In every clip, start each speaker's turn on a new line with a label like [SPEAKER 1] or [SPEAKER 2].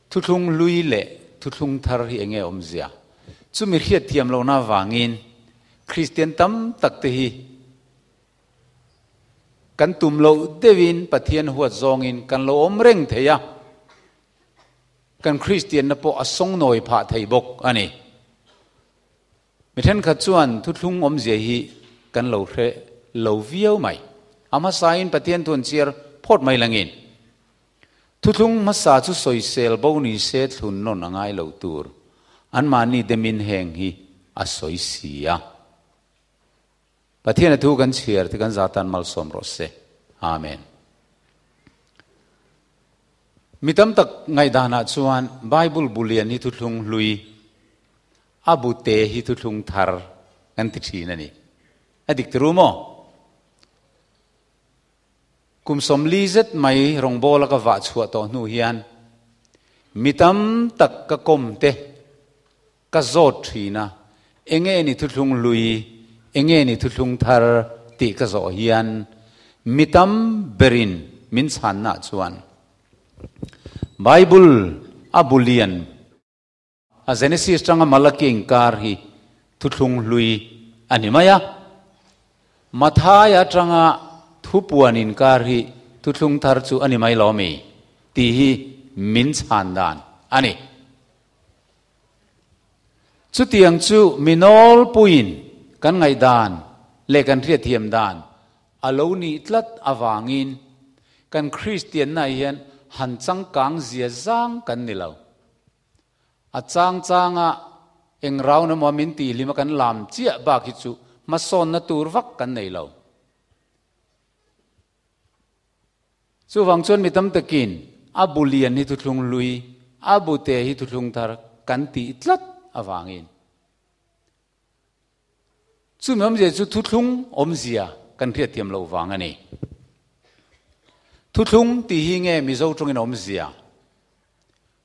[SPEAKER 1] Thuthlung hlui leh thuthlung thar hi enge awmzia? Chumi hriatthiam lohna avangin Kristian tam tak te hi kan tum loh deuhin Pathian huat zawngin kan lo awm reng thei a, kan Kristianna pawh a sawngnawi phah thei bawk a ni. Mi thenkhat chuan thuthlung awmzia hi kan lo hre lo viau mai. A hmasain Pathian thu an chhiar phawt mai langin thuthlung hmasa chu sawisel bo ni se thlun nawn a ngai lo tur anmahni demin heng hi a sawi si a. Pathian a thu kan chhiar te kan zatan malsawm rawh se. Amen. Mi tam tak ngaihdanah chuan Bible bu lian hi thuthlung hlui, a bu te hi thuthlung thar kan ti thin a ni. A dik ti ru maw? Kum 40 zet mai rawngbawla ka vah chhuah tawh hnu hian mi tam tak ka kawm te ka zawt thin a, enge ni thuthlung hlui, enge ni thuthlung thar tih ka zawh hian mi tam berin min chhanna chuan Bible a bu lian a Genesis tanga Malaki inkar hi thuthlung hlui a ni mai a, Matthai atanga thupuan inkar hi thuthlung thar chu a ni mai lo mi tih hi min chhan dan a ni. Chutiang chu mi nawlpuiin kan ngaihdan leh kan hriatthiam dan a lo nih tlat avangin kan Kristianna hian han changkang zia zang kan ni lo. A chang changa eng rau emaw min tih hlima kan lam chiah bak hi chu hmasawnna tur vak kan nei lo. Chuvang chuan mi tam takin a bu lian hi thuthlung hlui, a bu te hi thuthlung thar kan tih tlat avangin chumi awmzia chu thuthlung awmzia kan hriatthiam loh vang a ni. Thuthlung tih hi nge Mizo tawngin awmzia?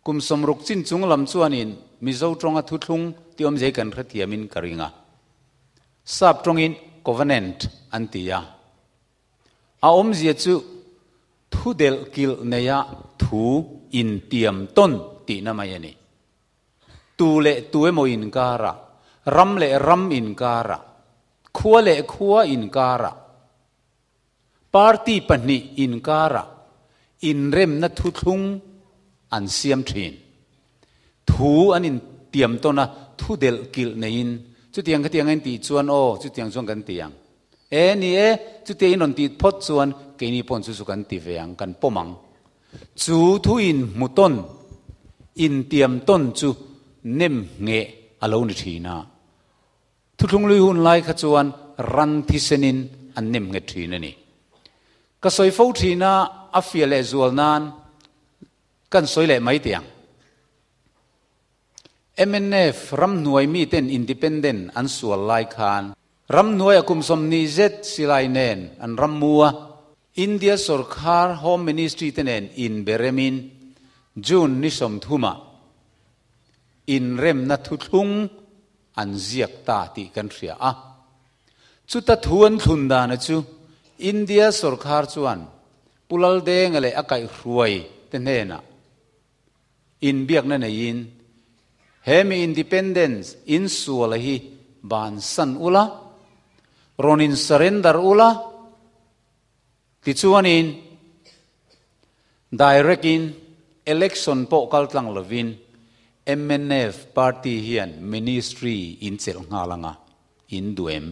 [SPEAKER 1] Kum 60 chin chung lam chuanin Mizo tawnga thuthlung tih awmzia hi kan hrethiamin ka ring a. Sap tawngin covenant an ti a. A awmzia chu thu delh kilh neia thu intiam tawn tihna mai a ni. Tu leh tu emaw inkarah, ram leh ram inkarah, khua leh khua inkarah, party pahnih inkarah inremna thuthlung an siam thin. Thu an intiam tawn a, thu delh kilh neiin chutiang khatiang a intih chuan aw chutiang chuan kan ti ang. E ni e, chutia in rawn tih phawt chuan keini pawn chu chu kan ti ve ang, kan pawm ang. Chu thu in hmu tawn, intiam tawn chu nem ngheh a lo ni thin a. Thuthlung lui hun lai kha chuan ran thisenin an nem nghet thin a ni. Ka sawi fo thin a, a fiah leh zual nan kan sawi leh mai teh ang. Mnf ramhnuai miten independent an sual lai khan ramhnuaia kum 20 zet silai nen an ram mu a, India sorkar Home Ministry te nen inberemin June ni 30 ah inremna thuthlung an ziak ta tih kan hria a. Chuta thu an thlun dana chu India sorkar chuan Pu Laldenga leh a kaihhruai te hnenah Inbiakna neiin, He mi independence insuala hi bansan ula, rawn in surrender ula, tichuanin direct in election pawh kal tlang lovin mnf party hian ministry in chelh nghal anga in duh em?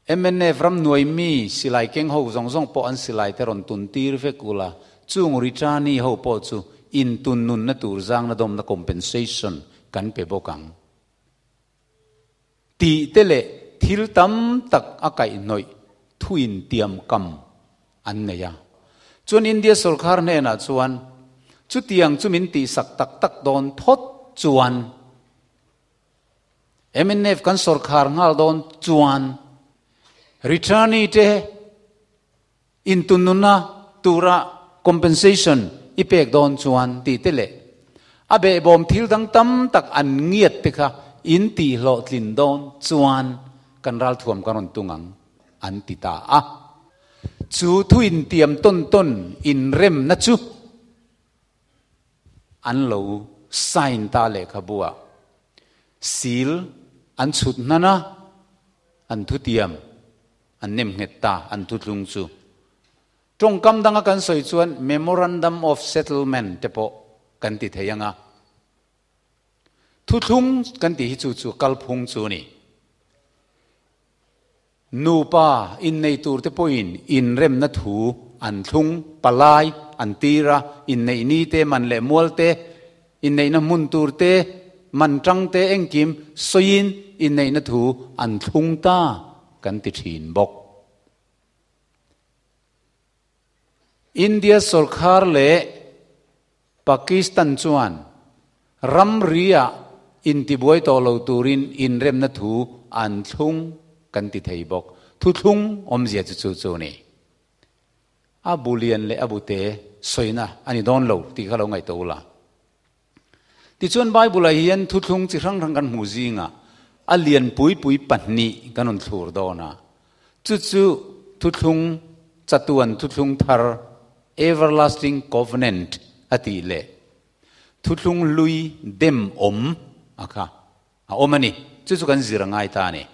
[SPEAKER 1] Mnf ram nuai mi silai keng ho zawng zawng pawh an silai te rawn tun tir vek ula, chung returnee ho pawh chu in tun nunna tur zangna dawmna compensation kan pe bawk ang tih te leh thil tam tak a kaihhnawih thuin tiam kam an nei a. Chuan India sorkar hnenah chuan chutiang chu min tihsak tak tak dawn phawt chuan, Mnf kan sorkar nghal dawn chuan returnee te intunnunna tura compensation i pek dawn chuan tih te leh a behbawm thil dang tam tak an ngiat te kha in tih hlawhtlin dawn chuan kan ralthuam kan rawn tung ang an ti ta a. Chu thu intiam tawn tawn inremna chu. an lo sign ta lehkhabu ah seal an chhut hnan a, an thutiam an nem nghet ta an thuthlung chu. Tawngkam danga kan sawi chuan Memorandum of Settlement te pawh kan ti thei ang a. Thuthlung kan tih hi chu chu kalphung chu a ni. Nupa innei turte pawhin inremna thu an thlung, palai an tir a, inneih ni te, man leh mual te, inneihna hmun tur te, man tang te engkim sawiin inneihna thu an thlung ta kan ti thin bawk. India sawrkhar leh Pakistan chuan ramri-ah intibuai tawh lo turin inremna thu an thlung kan ti thei bawk. Thuthlung awmzia chu chu chu a ni. A bu lian leh a bute sawina a ni dawn lo tih kha lo ngaihtuah ula. Tichuan Bible-ah hian thuthlung chi hrang hrang kan hmuh zingah a lian pui pui pahnih kan rawn thlur dawn a. Chu chu thuthlung chatuan thuthlung thar Everlasting Covenant a tih leh thuthlung hlui dem awm a kha a awm a ni. Chu chu kan zir a ngai ta a ni.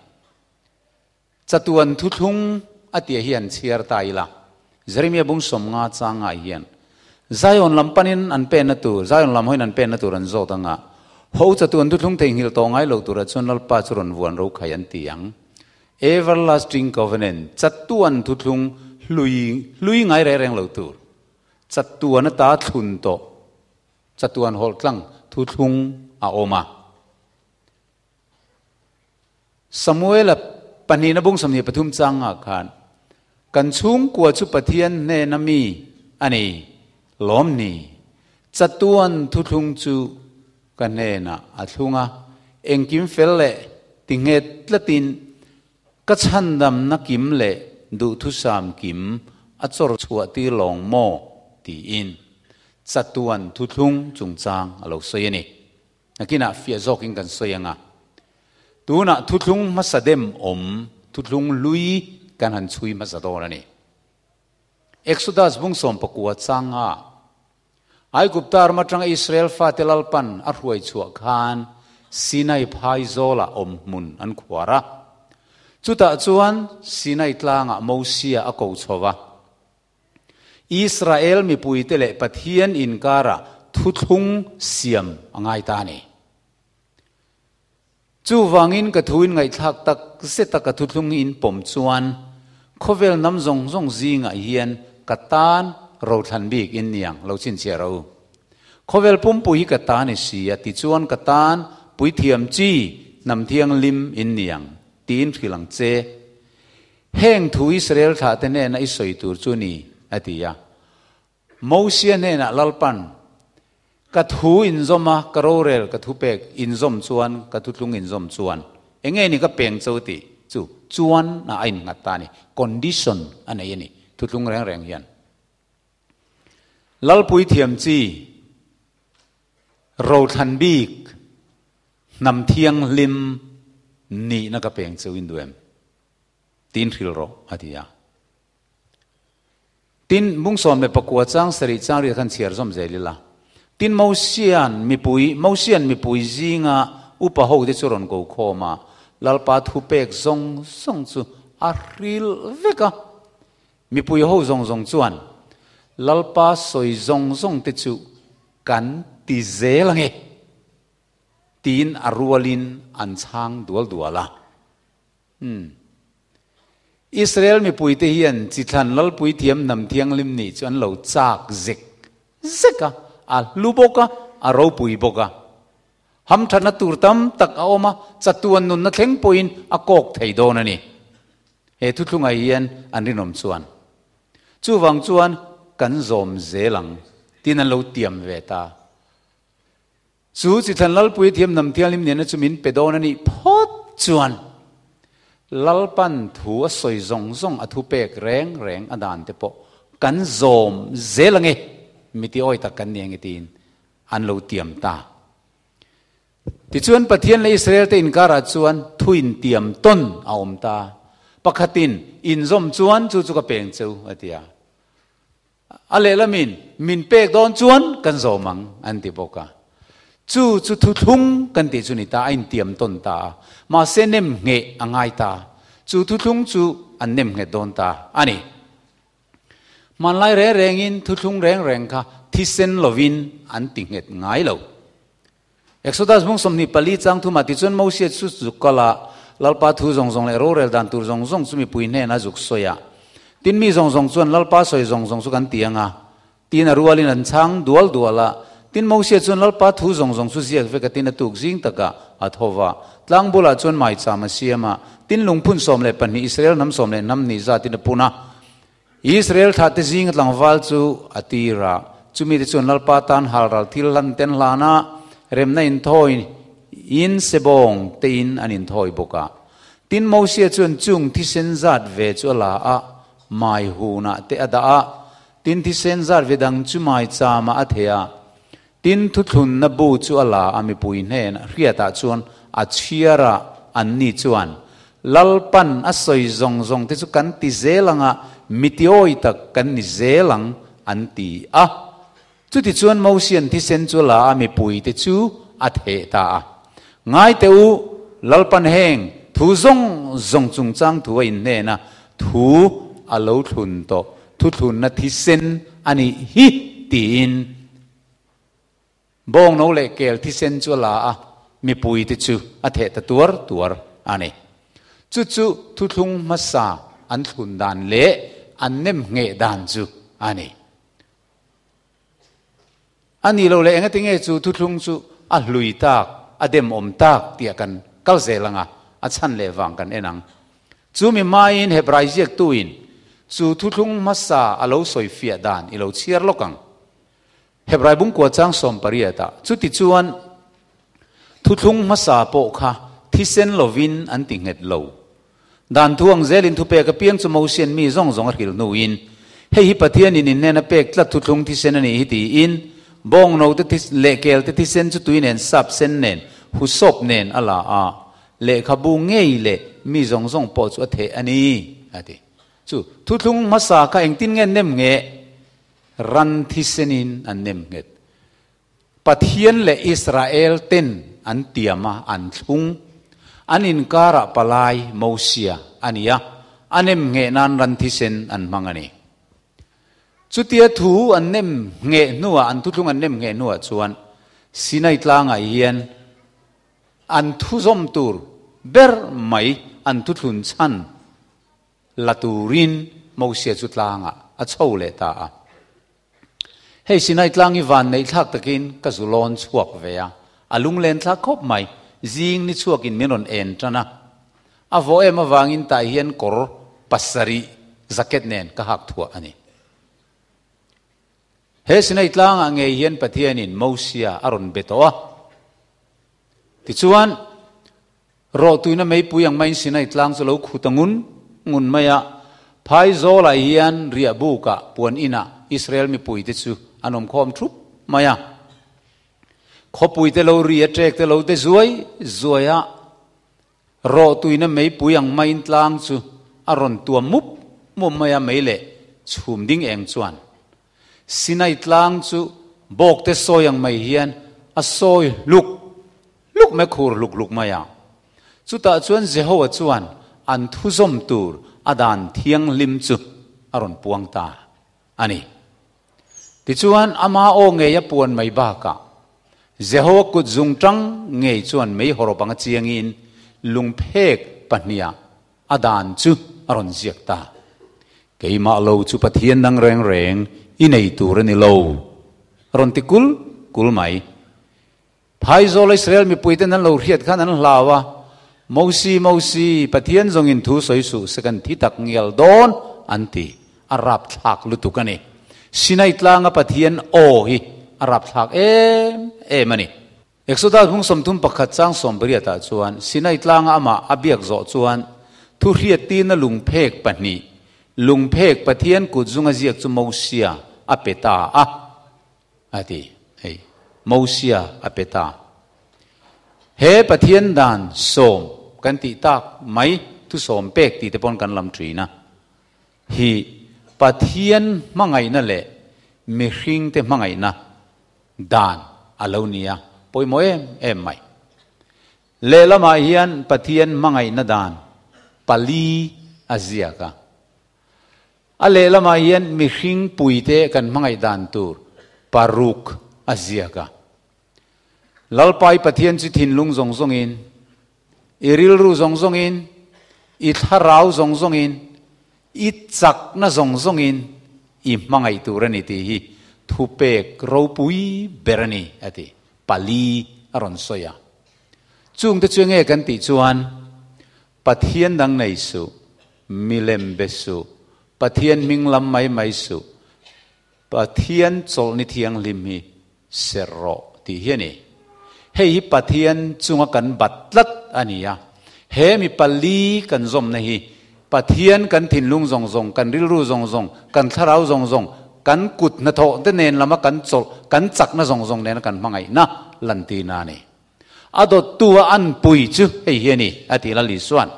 [SPEAKER 1] Chatuan thuthlung a tih hian chhiar ta ila, Jeremia bung sawmnga changah hian Zion lam panin an penna tur, Zion lam hawiin an penna tur an zawt anga, Ho chatuan thuthlung theihnghilh tawh ngai lo turah chuan Lalpa chu rawn vuan ro khai an ti ang. Everlasting Covenant, chatuan thuthlung hlui hlui ngai reng reng lo tur, chatuan ata thlun tawh, chatuan hawlh tlang thuthlung a awm a. Samuela pahnihna bung 23 changah khan, Kan chhungkua chu Pathian hnena mi a ni lawm ni? Chatuan thuthlung chu ka hnenah a thlung a, engkim fel leh ti nghet tlatin ka chhandamna kim leh duhthusam kim a chawr chhuah tir lawng maw? tiin chatuan thuthlung chungchang a lo sawi a ni. Nakinah fiah zawkin kan sawi ang a, tunah thuthlung hmasa dem awm thuthlung hlui kan han chhui hmasa dawn a ni. Exodus bung 19 changa Aigupta ram atanga Israel fate Lalpan a hruai chhuah khan Sinai phai zawlah awm hmun an khuar a. Chutah chuan Sinai tlangah Mosia a ko chho va. Israel mipuite leh Pathian inkarah thuthlung siam a ngai ta a ni. Chuvangin ka thu in ngaihthlak tak zeta ka thuthlung hi in pawm chuan khawvel hnam zawng zawng zingah hian ka tan rothlan bik in niang lo chhinchhiah rawh u. Khawvel pumpui hi ka ta ni si a tichuan ka tan puithiam chi hnam thianghlim in niang tiin hrilh ang che. Heng thu Israel thlahte hnena i sawi tur chu ni, a ti a. Mosia hnenah Lalpan, Ka thu inzawm a, ka rorel, ka thupek inzawm chuan, ka thutlung inzawm chuan, enge ni ka peng cho tih chu chuan a a innghat ta a ni. Condition a nei a ni thutlung reng reng hian. Lalpui thiam chi, rothlan bik, hnam thianghlim nihna ka peng cho in duh em? Tiin hrilh rawh, a ti a. Tin, bung 19 chang sarih chang riat khan chhiar zawm zel ila. Tin, Mosia'n mipui, Mosia'n mipui zinga upa hote chu rawn ko khawm a, Lalpa thupek zawng zawng chu a hril vek a. Mipui ho zawng zawng chuan, Lalpa sawi zawng zawng te chu kan ti zel ange, tiin a rualin an chhang dual dual a. Umm. Israel mipuite hian chithlan Lalpui thiam hnam thianghlim nih chu an lo chak zek zek a, a hlu bawk a, a ropui bawk a. Hamthatna tur tam tak a awm a, chatuan nunna thleng pawhin a kawk thei dawn a ni. He thuthlungah hian an rinawm chuan. Chuvang chuan kan zawm zel ang tiin an lo tiam ve ta. Chu chithlan Lalpui thiam hnam thianghlim nena chu min pe dawn a nih phawt chuan Lalpan thu a sawi zawng zawng a thu pek reng reng a dan te pawh kan zawm zel ange miti awi tak kan ni ange tiin an lo tiam ta. Tichuan Pathian leh Israel te inkarah chuan thu intiam tawn a awm ta. Pakhatin inzawm chuan chu chu ka peng cheu a ti a. A lehlamin, Min pek dawn chuan kan zawm ang, an ti bawk a. Chu chu thuthlung kan tih chu ni ta, a intiam tawn ta a. Mahse nem ngheh a ngai ta. Chu thuthlung chu an nem nghet dawn ta a ni. Hmanlai reng rengin thuthlung reng reng kha thisen lovin an ti nghet ngai lo. Exodus bung 24 chang thumah tichuan Mosia chu zuk kal a, Lalpa thu zawng zawng leh rorel dan tur zawng zawng chu mipui hnenah zuk sawi a. Tin mi zawng zawng chuan Lalpa sawi zawng zawng chu kan ti ang a, tiin a rualin an chhang dual dual a. Tin Mosia chuan Lalpa thu zawng zawng chu ziak vek a tin a tuk zing takah a tho va. Tlang bulah chuan maicham a siam a, tin lungphun 12 Israel hnam sawm leh hnam hnih zatin a pun a. Israel thlahte zinga tlangval chu a tir a, chumite chuan Lalpa tan halral thil hlan ten hlan a, remna inthawi in sebawng tein an inthawi bawk a. Tin, Mosia chuan chung thisen zat ve chu a la a, mai hunah te a dah a, tin thisen zat ve dang chu mai chamah a theh a. Tin, thuthlunna bu chu a la a, mipui hnenah hriatah chuan a chhiar a, anni chuan, Lalpan a sawi zawng zawng te chu kan ti zel ang a, mitiawi tak kan ni zel ang, an ti a. Chutichuan Mosian thisen chu a la a, mipui te chu a theh ta a. Ngai teh u, Lalpan heng thu zawng zawng chungchang thu a inhnen a, thu a lo thlun tawh, thuthlunna thisen a nih hi, tiin bawngno leh kel thisen chu a la a, mipuite chu a theh ta tuar tuar a ni. Chu chu thuthlung hmasa an thlun dan leh an nem ngheh dan chu a ni. A nih loh leh engati nge chu thuthlung chu a hlui tak, a demawm tak tih a kan kal zel ang a, a chhan leh vang kan en ang. Chu mi hmain Hebrai ziaktuin chu thuthlung hmasa a lo sawi fiah dan i lo chhiar lawk ang. Hebrai bungkua chang 18 ah chutichuan thuthlung hmasa pawh kha thisen lovin an ti nghet lo. Dan thu ang zelin thupek apiang chu Mosian mi zawng zawng a hrilh hnuin, Hei hi Pathianin in hnena pek tlat thuthlung thisen a nih hi tiin, bawngno te leh kel te thisen chu tui nen sap sen nen, husawp nen a la a, lehkhabu ngei leh mi zawng zawng pawh chu a theh a ni, a ti. Chu thuthlung hmasa kha engtin nge nem nge? Ran thisenin an nem nghet. Pathian leh Israel ten an tiam a, an thlung. An inkarah palai, Mosia, a ni a, a nem ngheh nan ran thisen an hmang a ni. Chutia thu an nem ngheh hnuah, an thuthlung an nem ngheh hnuah chuan Sinai tlangah hian an thuzawm tur ber mai an thuthlun chhan la turin Mosia chu tlangah a chho leh ta a. Hei Sinai tlang hi van neih thlak takin ka zu lawn chhuak ve a, a lunglen thlak khawp mai. Zing ni chhuakin min rawn en tan a. A vawh em avangin tah hian kawr pasarih jacket nen ka hak thuah a ni. He Sinai tlangah ngei hian Pathianin Mosia a rawn be tawh a. Tichuan, Rawhtuina meipui ang maiin Sinai tlang chu lo khut a ngun ngun mai a. Phaizawlah hian riah bukah puan inah Israel mipuite chu an awm khawm thup mai a. Khawpuite lo ri a ṭek te lo de zuai zuai a. Rawhtuina meipui ang maiin tlang chu a rawn tuam mup mup mai a, mei leh chhum ding eng chuan Sinai tlang chu bawkte sawi ang mai hian a sawi hluk hluk mai, khur hluk hluk mai a. Chutah chuan Jehovah chuan an thuzawm tur a dan thianghlim chu a rawn puang ta a ni. Tichuan, ama aw ngei a puan mai bakah, Jehovah kut zungtang ngei chuan mei hawrawp anga chiangin lungphek pahniha A dan chu a rawn ziak ta. Keimah lo chu Pathian dang reng reng i nei tur a ni lo, a rawn ti kul kul mai. Phaizawl Israel mipuiten an lo hriat khan an hlau a, Mosi, Mosi, Pathian zawngin thu sawi suh se kan thi tak ngial dawn, an ti. A rapthlak lutuk a ni. Sinai tlanga Pathian aw hi a rapthlak em em a ni. Exodus hmung 31 chang 80 ah chuan Sinai tlanga amah a biak zawh chuan thuhriattirna lungphek pahnih, lungphek Pathian kut zunga ziak chu Mosia a pe ta a, a ti. Hei, Mosia a pe ta. He Pathian dan sawm kan tih tak mai thu sawm pek tih te pawn kan lam thin a. Hi Pathian hmangaihna leh. mihringte hmangaihna dan a lo ni a, pawimawh em em mai. Lehlamah hian Pathian hmangaihna dan pali a ziak a. A lehlamah hian mihring puite kan hmangaih dan tur paruk a ziak a. Lalpai Pathian chu thinlung zawng zawngin, i rilru zawng zawngin, i thlarau zawng zawngin, i chakna zawng zawngin i hmangaih tur a ni tih hi thupek ropui ber a ni, a ti. Pali a rawn sawi a. Chungte chu enge kan tih chuan, Pathian dang nei suh, milem be suh, Pathian hming lam mai mai suh, Pathian chawlhni thianghlim hi serh rawh tih hi a ni. Hei hi Pathian chunga kan bat tlat a ni a. He mi pali kan zawmna hi Pathian kan thinlung zawng zawng, kan rilru zawng zawng, kan thlarau zawng zawng, kan kut hnathawh te nen lama kan chawlh, kan chakna zawng zawng nena kan hmangaihna lantirna a ni. A dawttu a anpui chu hei hi a ni, a ti Lal Isua'n.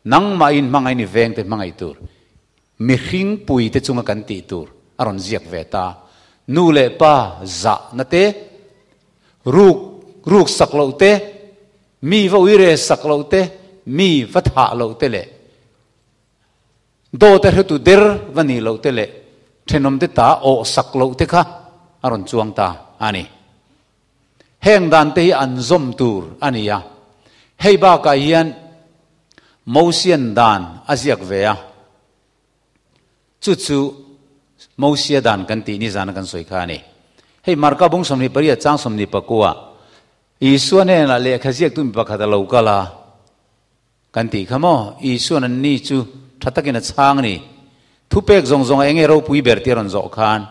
[SPEAKER 1] Nangmahin hmangaih ni vengte hmangaih tur. Mihring puite chunga kan tih tur a rawn ziak ve ta. Nu leh pa zahna te, ruk ruk sak loh te, mi va uire sak loh te, mi va thah loh te leh dawt a hretu der va nih loh te leh thenawmte ta awh sak loh te kha a rawn chuang ta a ni. Heng dan te hi an zawm tur a ni a. Hei bakah hian Mosian dan a ziak ve a, chu chu Mosia dan kan tih nizana kan sawi kha a ni. Hei Marka bung 28 chang 29 Isua hnenah lehkha ziaktu mi pakhat a lo kal a, Kan tih kha maw? Isuan an ni chu tha takin a chhang a ni. Thupek zawng zawng a enge ropui ber tih a rawn zawh khan,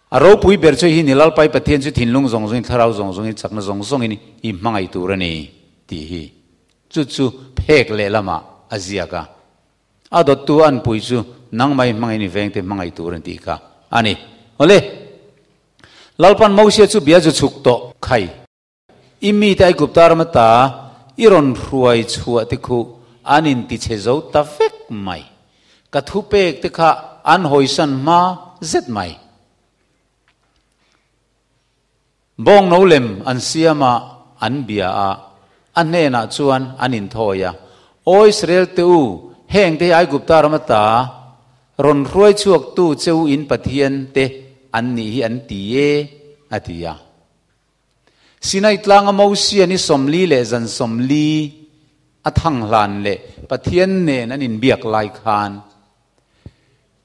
[SPEAKER 1] A ropui ber chu hi ni Lalpai Pathian chu thinlung zawng zawngin, thlarau zawng zawngin, chakna zawng zawngin i hmangaih tur a ni tih hi. Chu chu phek lehlamah a ziak a. A dawttu a anpui chu nangmah i hmangaih ni vengte hmangaih tur an tih kha a ni. Awle! Lalpan Mosia chu bia chu chhuk tawh khai. I mite Aigupta ram ata i rawn hruai chhuah te khu an intichhe zo ta vek mai. Ka thupek te kha an hawisan hma zet mai. Bawng no lem an siam a, an bia a, a hnenah chuan an inthawi a, Aw Israel te u, heng te hi Aigupta ram ata rawn hruai chhuaktu che u in Pathian te an nih hi an ti e, a ti a. Sinai tlanga Mosia ni 40 leh zan 40 a thang hlan leh Pathian nen an inbiak lai khan,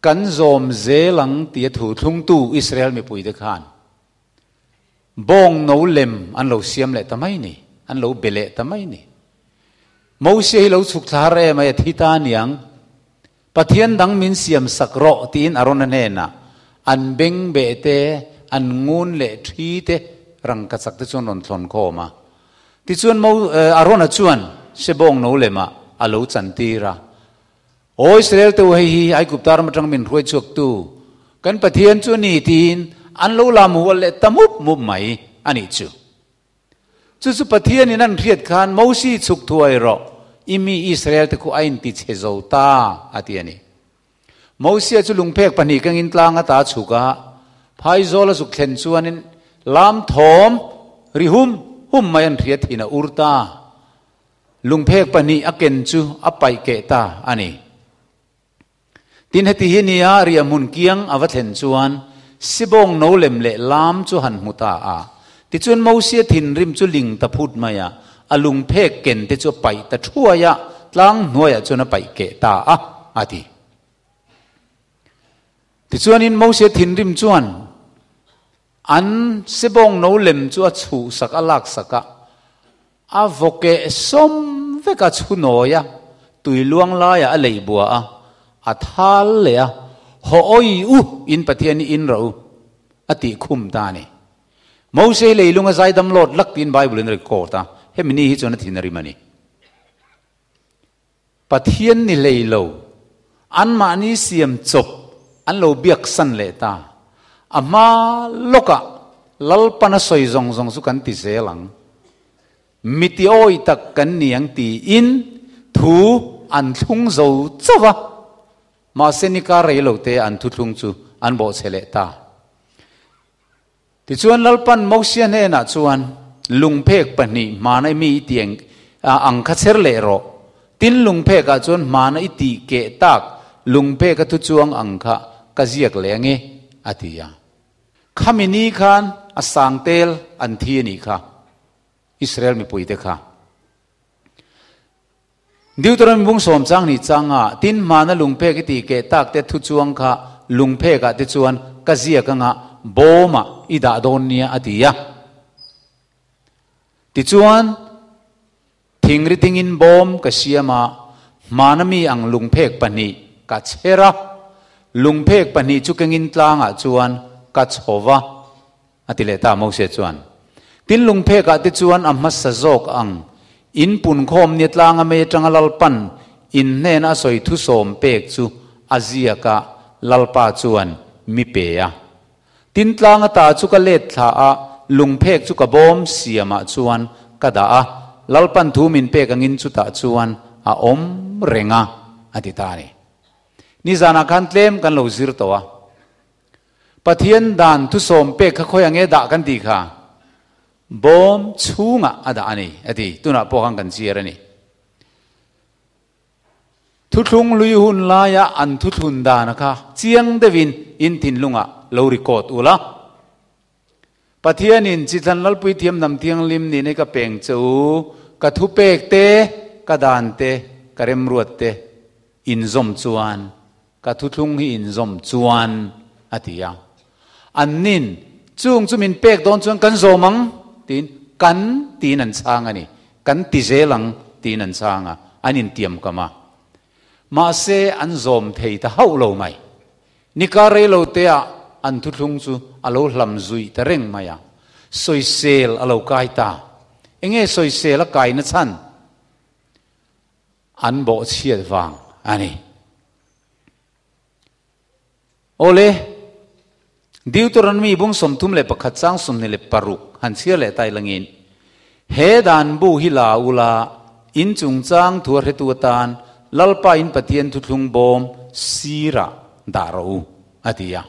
[SPEAKER 1] Kan zawm zel ang tia thu thlungtu Israel mipuite khan bawng no lem an lo siam leh ta mai ni, an lo be leh ta mai ni. Mosia hi lo chhuk thla har em ai a thi ta aniang, Pathian dang min siam sak rawh tiin Arona hnenah an beng beh te, an ngun leh thi te rangkachak te chuan rawn thlawn khawm a. Tichuan Mo Arona chuan Sebawng no lemah a lo chantir a. Aw Israel te u hei hi Aigupta ram atang min hruai chhuaktu kan Pathian chu a ni tiin an lo lam hual leh ta mup mup mai a nih chu. Chu chu Pathianin an hriat khan Mosi chhuk thuai rawh, i mi Israel te khu a inti chhe zo ta, a ti a ni. Mosia chu lungphek pahnih kengin tlang ata chhuk a, phaizawl a zuk thlen chuanin lam thawm ri hum hum mai an hriat thin a ur ta. Lungphek pahnih a ken chu a paih keh ta a ni. Tin, heti hi nia riahhmun kiang a va thlen chuan Sibawng no lem leh lam chu han hmu ta a. Tichuan Mosia thinrim chu ling ta phut mai a, a lungphek ken te chu a paih ta thuai a, tlang hnuaiah chuan a paih keh ta a, a ti. Tichuanin Mosia thinrim chuan an Sibawng no lem chu a chhuhsak a, laksak a, A vawkeh sawm vek a chhunawi a, tui luang laiah a lei bua a, a thal leh a, Haw awi u, in Pathian hi in rawh u, a tih khum ta a ni. Mose hi leilung a zaidam lawt lak tiin Bible in a record a, hemi ni hi chuan a thin a rim a ni. Pathian ni hlei lo, anmahni siam chawp an lo biak san leh ta. A hma lawkah Lalpan a sawi zawng zawng chu kan ti zel ang. Miti awi tak kan ni ang tiin thu an thlung zo chauh a. Mahse ni kar rei lo te an thuthlung chu an bawhchhe leh ta. Tichuan Lalpan Mosia hnenah chuan, Lungphek pahnih hmana i mi i ti ang kha chher leh rawh. Tin lungphekah chuan hmana i tih keh tak lungphek a thu chuang ang kha ka ziak leh ange, a ti a. Khami ni khan a sang tel an thi a nih kha, Israel mipuite kha. Deuteronomy bung sawm chang hnih changa tin hmana lungphek i tih keh tak te thu chuang kha lungphek ah te chuan ka ziak anga bawm ah i dah dawn nia a ti a. Tichuan thingri tingin bawm ka siam a, hmana mi ang lungphek pahnih ka chher a, lungphek pahnih chu kengin tlang ah chuan ka chho va A ti leh ta Moses chuan, Tin lungphekah te chuan a hmasa zawk ang, in punkhawm nia tlanga mei atanga Lalpan in hnena a sawi thusawm pek chu a ziaka Lalpa chuan mi pe a. Tin tlanga ta chu ka let thla a, lungphek chu ka bawm siamah chuan ka dah a, Lalpan thu min pek angin chutah chuan a awm reng a, a ti ta a ni. Nizanah khan tlem kan lo zir tawh a. Pathian dan thusawm pek kha khawi ange dah kan tih kha bawm chhungah a dah a ni a ti. Tunah pawh khan kan chiar a ni. Thuthlung lui hun laia an thuthlun dana kha chiang deuhin in thinlungah lo record ula. Pathianin Chithlan Lalpui Thiamnam Thianghlim nih nei ka peng che u, ka thupek te, ka dan te, ka remruat te inzawm chuan, ka thuthlung hi inzawm chuan, a ti a. Annin, Chung chu min pek dawn chuan kan zawm ang, tiin kan tiin an chhang a ni. Kan ti zel ang, tiin an chhang a, an intiamkam a. Mahse, an zawm thei ta hauh lo mai. Nika reiloteah an thuthlung chu a lo hlam zuih ta reng mai a, sawisel a lo kai ta. Enge sawisel a kaina chhan? An bawhchhiat vang a ni. Awle, Deuteronomy bung 31 chang 26 han chhiar leh ta ilangin, He dan bu hi la ula, in chungchang thu a hretu atan Lalpa in Pathian thuthlung bawm sirah dah rawh u, a ti a.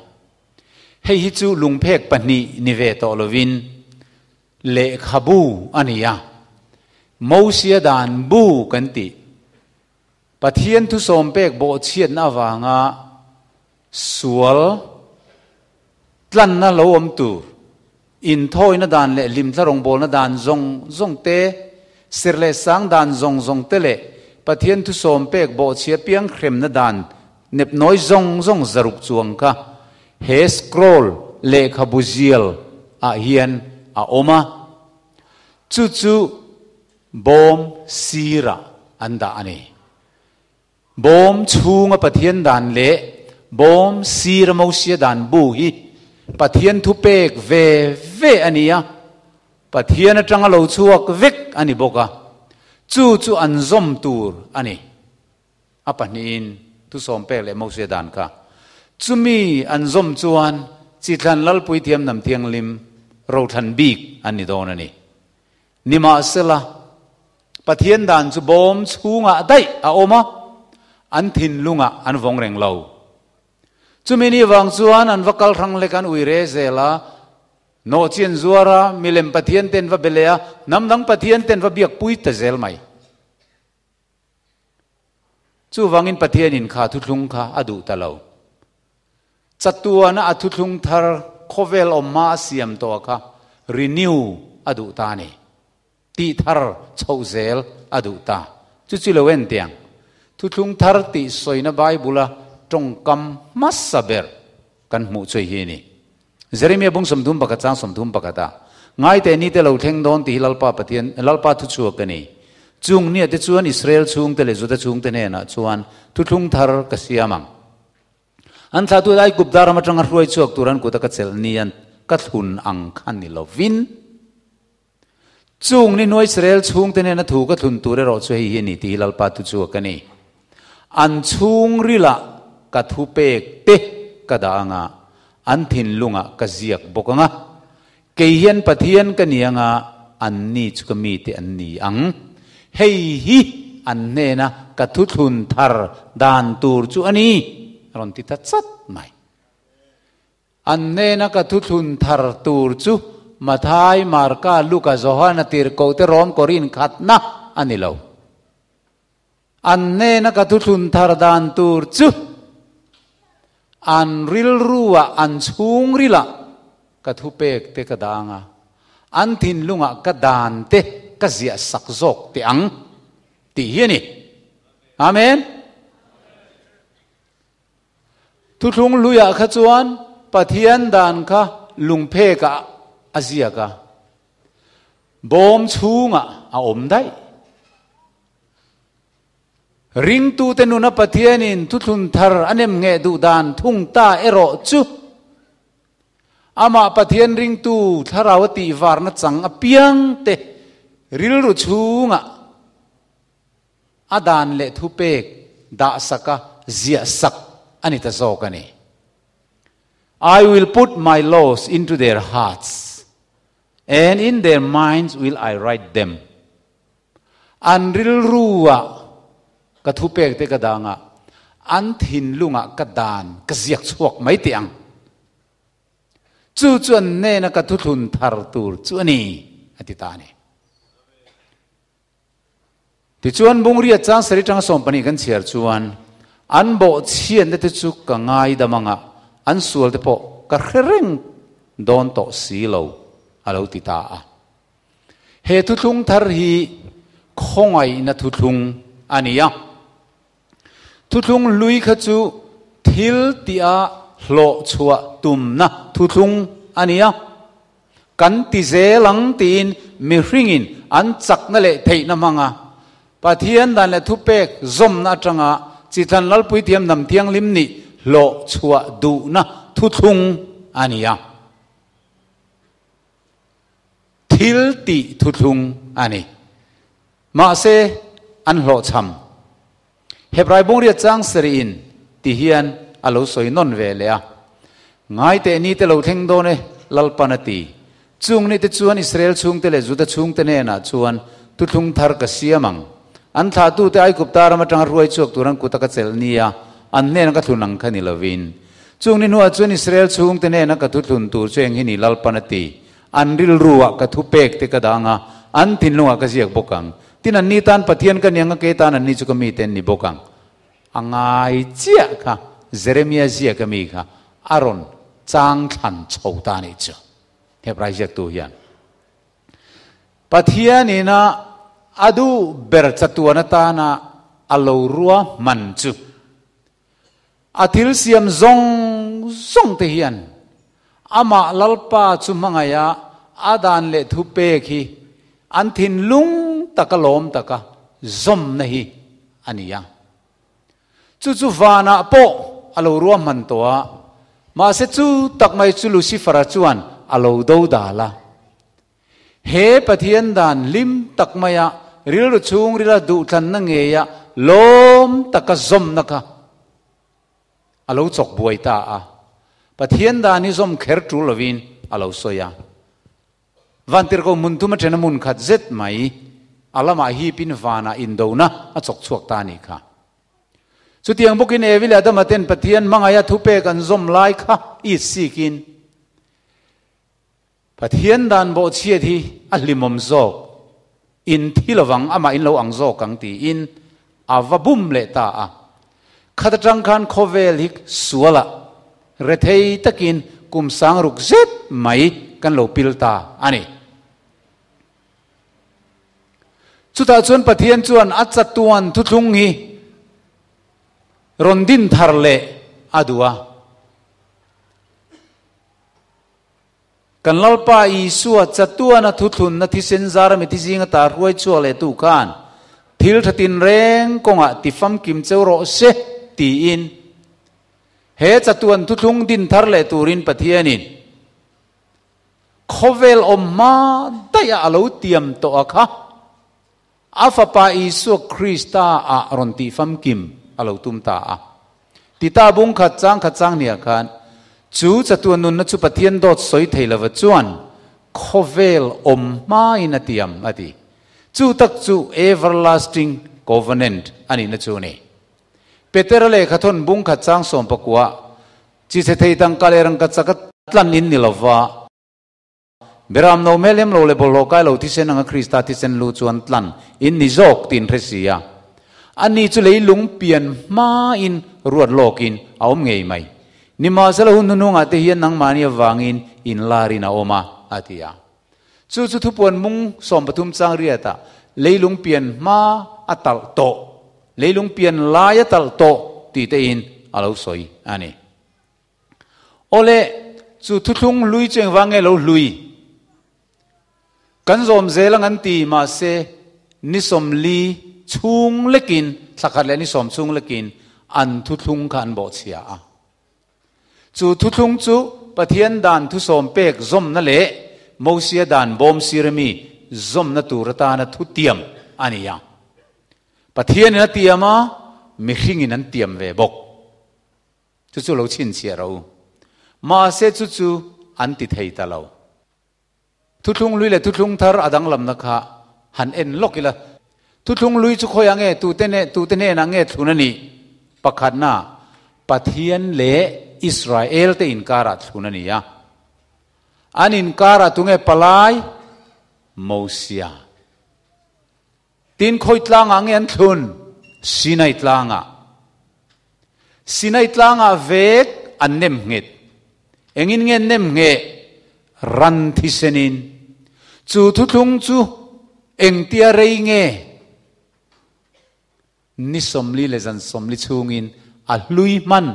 [SPEAKER 1] Hei hi chu lungphek pahnih ni ve tawh lovin lehkhabu a ni a, Mosia dan bu kan tih. Pathian thusawm pek bawhchhiatna avanga sual tlanna lo awm tur, inthawina dan leh hlimthla rawngbawlna dan zawng zawng te, sir leh sang dan zawng zawng te leh Pathian thusawm pek bawhchhia piang hremna dan nepnawi zawng zawng zaruk chuang kha he scroll lehkhabu zial ah hian a awm a. Chu chu Bawm sirah an dah a ni. Bawm chhunga Pathian dan leh bawm sira Mosia dan bu hi Pathian thupek ve ve a ni a, Pathian atanga lo chhuak vek a ni bawk a, chu chu an zawm tur a ni. A pahnihin thusawm pek leh Mosia dan kha. Chumi an zawm chuan Chithlan Lalpui Thiamnam Thianghlim rothlan bik an ni dawn a ni. Nimahsela, Pathian dan chu bawm chhungah daih a awm a, an thinlungah an vawng reng lo. Chumi ni vang chuan an va kal hrang lek an ui re zel a, nawhchi an zuar a, milem Pathian te an va be leh a, hnam dang Pathian te an va biakpui ta zel mai. Chuvangin Pathianin kha thuthlung kha a duh ta lo. Chatuana a thuthlung thar khawvel awm hma a siam tawh kha renew a duh ta a ni. Tih thar chhoh zel a duh ta. Chu chu lo en tiang. Thuthlung thar tih sawina Bible-a tawngkam hmasa ber kan hmuh chu hi a ni. Jeremia bung 31 chang 31 ah, Ngaite ni te lo thleng dawn tih hi Lalpa Pathian, Lalpa thuchhuak ka ni. Chung nia te chuan Israel chhungte leh Juda chhungte hnenah chuan thuthlung thar ka siam ang. An thlahtu Aigupta ram atanga hruai chhuak tur an kuta ka chelh ni an ka thlun ang kha ni lovin, Chung ni hnuai Israel chhungte hnena thu ka thlun tur erawh chu hei hi a ni tih hi Lalpa thuchhuak ka ni. An chhungrilah ka thupek te ka dah anga, an thinlungah ka ziak bawk anga, kei hian Pathian ka ni anga, anni chu ka mite an ni ang. Hei hi an hnena ka thuthlun thar dan tur chu a ni, a rawn ti ta chat mai. An hnena ka thuthlun thar tur chu Mathai, Marka, Luka, Johana tirhkohte Rom Korin khatna a ni lo. An hnena ka thuthlun thar dan tur chu an rilruah an chhungrilah ka thupek te ka dang a, an thinlungah ka dan te ka ziah sak zawk teh ang tih hi a ni. Amen. Thuthlung hluiah kha chuan Pathian dan kha lungphekah a ziak a, bawm chhungah a awm daih. Ringtute nuna Pathianin thuthlun thar a nem ngheh duh dan thung ta erawh chu amah Pathian ringtu thlarau a tihvarna chang apiangte rilru chhungah a dan leh thupek dahsaka ziahsak a ni ta zawk a ni. I will put my laws into their hearts and in their minds will I write them. An rilruah ka thupek te ka dang a, an thinlungah ka dan ka ziak chhuak mai teh ang. Chu chu an hnena ka thuthlun thar tur chu a ni, a ti ta a ni. Tichuan Bungria chang sarih tanga 12 kan chhiar chuan an bawhchhiatna te chu ka ngaidam anga an sual te pawh ka hre reng dawn tawh si lo a lo ti ta a. He thuthlung thar hi khawngaihna thuthlung a ni a. Thuthlung hlui kha chu thil tia hlawh chhuah tumna thuthlung a ni a. Kan ti zel ang tiin mihringin an chakna leh theihna hmang a, Pathian dan leh thupek zawmna atanga Chithlan Lalpuithiam Hnam Thianghlim nih hlawh chhuah duhna thuthlung a ni a. Thil tih thuthlung a ni. Mahse, an hlawhchham. Hebrai bungriat chang sarih in ti hian a lo sawi nawn ve leh a. Ngai teh ni te lo thleng dawn e, Lalpan a ti. Chung ni te chuan Israel chhungte leh Juda chhungte hnenah chuan thuthlung thar ka siam ang. An thlahtute Aigupta ram atanga hruai chhuak tur an kuta ka chelh nia, an hnena ka thlun ang kha ni lovin. Chung ni hnuah chuan Israel chhungte hnena ka thuthlun tur chu eng hi ni Lalpan a ti. An rilruah ka thupek te ka dang a, an thinlungah ka ziak bawk ang. Tin, anni tan Pathian ka ni ang a, kei tan anni chu ka mite an ni bawk ang. A ngai chiah kha Jeremia ziak ami kha a rawn chang thlan chho ta anih chu. Hebrai ziaktu hian Pathianin a a duh ber chatuan atana a lo rua hman chu A thil siam zawng zawng te hian amah Lalpa chu hmangaiha a dan leh thu pek hi an thinlung taka lawm taka zawmna hi a ni a. Chu chu vanah pawh a lo ruahman tawh a, mahse chu tak mai chu Lucifer-a chuan a lo do dal a. He Pathian dan hlim tak maia rilru chhungrila duhthlanna ngeia lawm taka zawmna kha a lo chawk buai ta a. Pathian dan hi zawm kher tul lovin a lo sawi a. Vantirhko hmun thum athen a hmun khat zet mai a lamah hipin vanah indona a chawk chhuak ta a nih kha. Chutiang bawkin Evi leh Adama ten Pathian hmangaia thupek an zawm lai kha it sikin Pathian dan bawhchhiat hi a hlimawm zawk, in thi lovang, amah in lo ang zawk ang tiin a va bum leh ta a. Khat atang khan khawvel hi sualah rethei takin kum sang ruk zet mai kan lo pil ta a ni. Chutah chuan Pathian chuan a chatuan thuthlung hi rawn din thar leh a duh a. Kan Lalpa Isua chatuana thuthlunna thisen zara mithi zinga ta hruai chhuak leh tu khan thil tha tinreng kawngah ti famkim cheu rawh se tiin he chatuan thuthlung din thar leh turin Pathianin khawvel awm hma daih ah a lo tiam tawh a kha a Fapa Isua Krista ah rawn tih famkim a lo tum ta a. Tita bung khat chang khat chang hniah khan, Chu chatuan nunna chu Pathian dawt sawi thei lova chuan khawvel awm hmain a tiam, a ti. Chu tak chu everlasting covenant a nihna chu a ni. Petera lehkhathawn bung khat chang 19 chi chhe thei tangka leh rangka chaka. Tlan in ni lova, Beram no hmel lem lo leh bawlhhlawh kai lo thisen anga Krista thisen lu chuan tlan in ni zawk tiin hre si a. Ani chu leilung pian hmain ruat lawkin a awm ngei mai. Nimahsela hun hnuhnungah te hian nangmahni avangin inlarin a awm a, a ti a. Chu chu thupuan mung 13 chang riatah leilung pian hma a talh tawh, leilung pian lai a talh tawh tih tein a lo sawi a ni. Awle, chu thuthlung hlui chu engvang nge lo hlui? Kan zawm zel ang an ti, mahse ni 40 chhung lekin, thla khat leh ni 10 chhung lekin an thuthlung kha an bawhchhia a. Chu thuthlung chu Pathian dan thusawm pek zawmna leh Mosia dan bawm sirami zawmna tur atana thutiam a ni a. Pathianin a tiam a, mihringin an tiam ve bawk. Chu chu lo chhinchhiah rawh u. Mahse chu chu an ti thei ta lo. Thuthlung hlui leh thuthlung thar a danglamna kha han en lawk ila. Thuthlung hlui chu khawiah nge tute nge tute hnenah nge thlun a nih? Pakhatna, Pathian leh Israel te inkarah thlun a ni a. An inkarah tunge palai? Mosia. Tin khawi tlangah nge an thlun? Sinai tlangah. Sinai tlangah vek an nem nghet. Engin nge nem ngheh? Ran thisenin. Chu thuthlung chu engtia rei nge? Ni 40 leh zan 40 chhungin a hlui hman,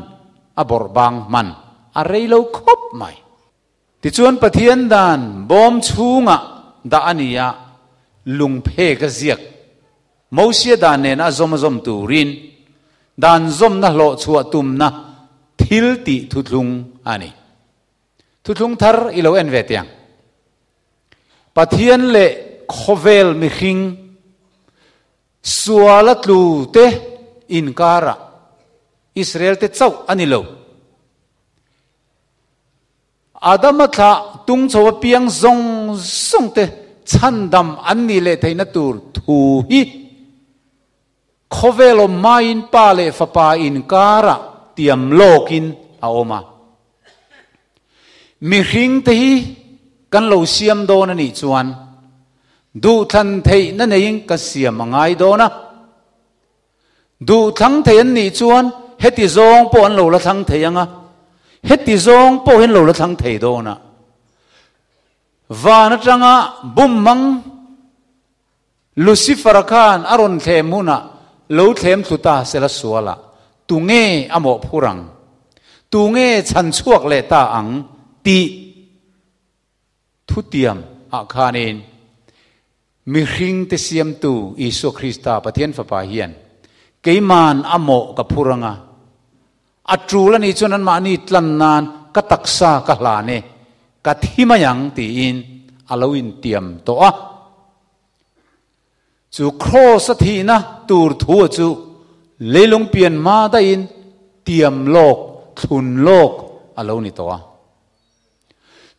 [SPEAKER 1] a bawrh bang hman a rei lo khawp mai. Tichuan Pathian dan bawm chhungah dah a ni a, lungphek a ziak. Mosia dan nena a zawm a zawm turin dan zawmna hlawh chhuah tumna thil tih thuthlung a ni. Thuthlung thar i lo en ve tiang. Pathian leh khawvel mihring suala tlu te inkarah Israel te chauh a ni lo. Adama thlah tung chho apiang zawng zawng te chhandam an nih leh theihna tur thu hi khawvel awm hmain Pa leh Fapa inkarah tiam lawkin a awm a. Mihring te hi kan lo siam dawn a nih chuan duhthlan theihna neiin ka siam a ngai dawn a. Duh thlang thei an nih chuan heti zawng pawh an lo la thlang thei ang a, heti zawng pawh hi an lo la thlang thei dawn a. Van atanga bum hmang Lucifer-a khan a rawn thlem hunah lo thlem thlu ta sela sualah tunge a mawhphur ang? Tunge chhan chhuak leh ta ang? tih Thutiam ah khanin mihring te siamtu Isua Krista Pathian Fapa hian keiman a mawh ka phur anga, a tul a nih chuan anmahni tlan nan ka taksa ka hlan e, ka thi mai ang tiin a lo intiam tawh a. Chu Kraws a thihna tur thu a chu leilung pian hma daihin tiam lawk, thlun lawk a lo ni tawh a.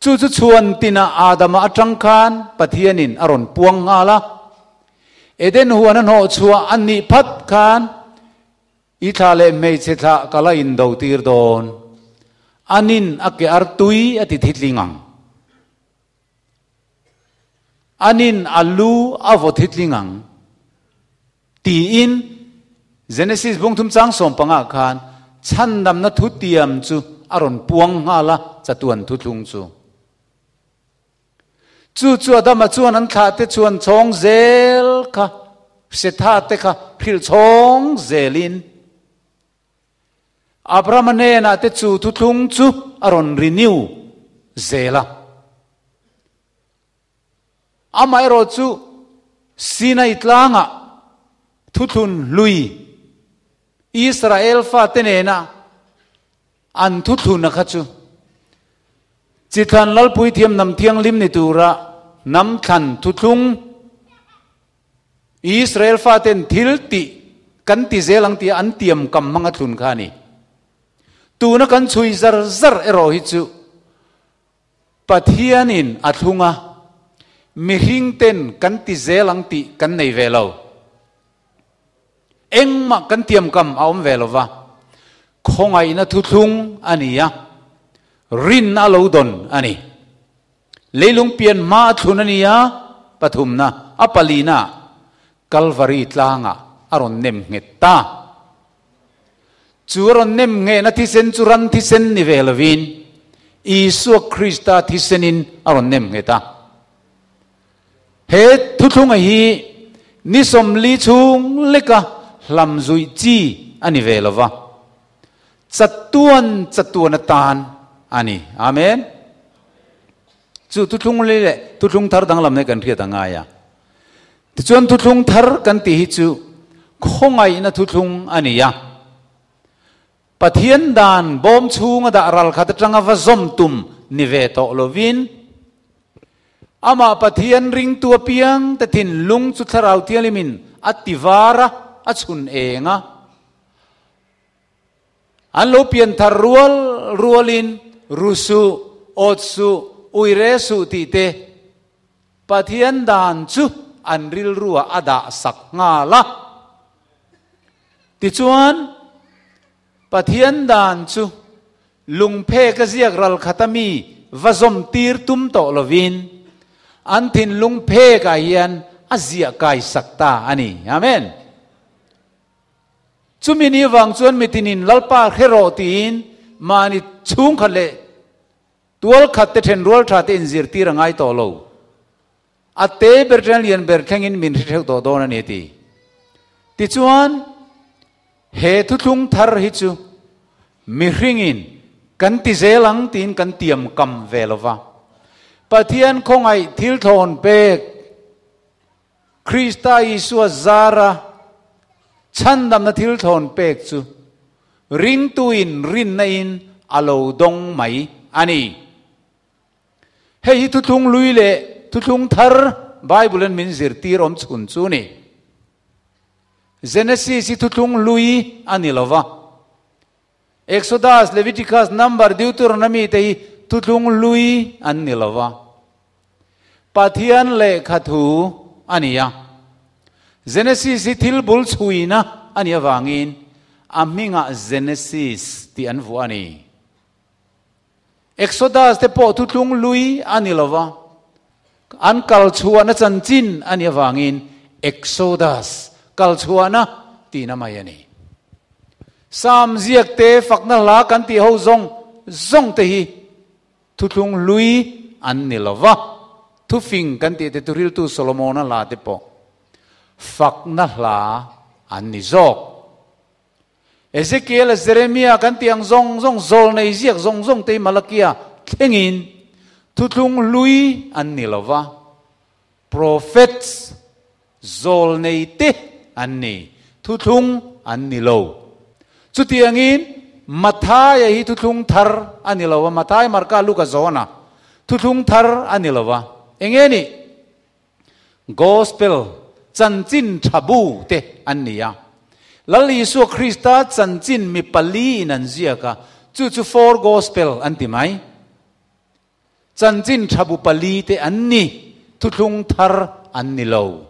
[SPEAKER 1] Chu chu chhuan tinah Adama atang khan Pathianin a rawn puang nghal a. Eden huan a hnawh chhuah a nih phat khan i thla leh hmeichhe thlah ka la indo tir dawn. Anin a ke ar tui a ti thitling ang. Anin a lu a vaw thitling ang. Tiin Genesis bung thum chang 15 khan chhandamna thu tiam chu a rawn puang nghal a, chatuan thuthlung chu. Chu chu Adama chuan an thlah te chuan chhawng zel kha, Setha te kha hrilh chhawng zelin Abrahama hnenah te chu thuthlung chu a rawn renew zel a. Amaherawh chu Sinai tlangah thuthlun hlui Israel fate nena an thuthluna kha chu Chithlan Lalpui thiam hnam thianghlim ni tura hnam thlan thuthlung Israel faten thil tih kan ti zel ang tia an tiam kam hmanga thlun kha a ni. Tuna kan chhui zar zar erawh hi chu Pathianin a thlung a, mihring ten kan ti zel ang tih kan nei ve lo. Engmah kan tiamkam a awm ve lo va, khawngaihna thuthlung a ni a. Rinna a lo dawn a ni. Leilung pian hma a thlun a ni a, pathumna, a palina Kalvari tlangah a rawn nem nghet ta. Chu a rawn nem nghehna thisen chu ran thisen ni ve lovin Isua Krista thisenin a rawn nem nghet a. He thuthlunga hi ni 40 chhung leka hlam zuih chi a ni ve lova. Chatuan chatuan atan a ni. Amen. Chu thuthlung lei leh thuthlung thar danglam hi kan hriat a ngai a. Tichuan thuthlung thar kan tih hi chu khawngaihna thuthlung a ni a. Pathian dan bawm chhunga dah ral khat atanga va zawm tum ni ve tawh lovin, amah Pathian ringtu apiang te thinlung chu Thlarau Thianghlimin a ti var a, a chhun eng a. An lo pian thar rual rualin ru suh, awt suh, ui re suh tih te Pathian dan chu an rilruah a dah sak nghal a. Tichuan, Pathian dan chu lungphek a ziak ral khat a mi va zawm tir tum tawh lovin an thinlung phekah hian a ziah kai sak ta a ni. Amen. Chumi ni vang chuan mitinin Lalpa hre rawh tiin mahni chhungkhat leh tual khat te then rual tha te inzirtir a ngai tawh lo. A te ber ṭan lian ber thlengin min hre hreuh tawh dawn a ni a ti. Tichuan, he thuthlung thar hi chu mihringin kan ti zel ang tiin kan tiam kam ve lo va. Pathian khawngaih thil thlawn pek Krista Isua zara chhandamna thil thlawn pek chu ringtuin rinna in a lo dawng mai a ni. Hei hi thuthlung lui leh thuthlung thar Bible in min zirtir awm chhun chu ni. Genesis hi thuthlung lui a ni lova. Exodus, Leviticus, Number, Deuteronomy te hi thuthlung lui an ni lova. Pathian lehkha thu a ni a. Genesis hi thil bul chhuina a nih avangin a hmingah Genesis tih an vuah a ni. Exodus te pawh thuthlung lui a ni lova, an kal chhuahna chanchin a nih avangin Exodus, kal chhuahna tihna mai a ni. Psalm ziak te, fakna hla kan tih ho zawng zawng te hi thuthlung lui an ni lova, thufing kan tih te thuriltu Solomona hla te pawh fakna hla an ni zawk. Ezekiel, Jeremia kan tih ang zawng zawng, zawlnei ziak zawng zawng te hi Malakia thlengin thuthlung hlui an ni lo va, prophets, zawlnei te an ni, thuthlung an ni lo. Chutiangin Mathaia hi thuthlung thar a ni lo va, Mathai, Marka, Luka, Johana thuthlung thar a ni lo va, eng nge nih? Gospel, chanchin tha bu te an ni a. Lal Isua Krista chanchin mi pali in an ziak a, chu chu four gospel an ti mai. Chanchin tha bu pali te an ni, thuthlung thar an ni lo.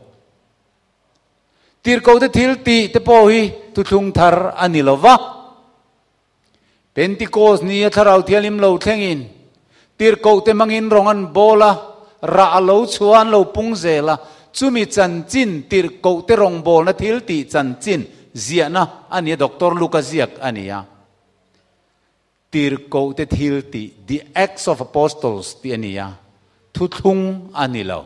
[SPEAKER 1] Tirhkoh te thil tih te pawh hi thuthlung thar a ni lo va. Pentikos ni a Thlarau Thianghlim lo thlengin tirhkohte hmangin rawng an bawl a, rah a lo chhuah an lo pung zel a, chumi chanchin tirhkohte rawngbawlna thil tih chanchin ziahna a ni a, Doctor Luka ziak a ni a. Tirhkohte thil tih, The Acts of Apostles, tih a ni a, thuthlung a ni lo.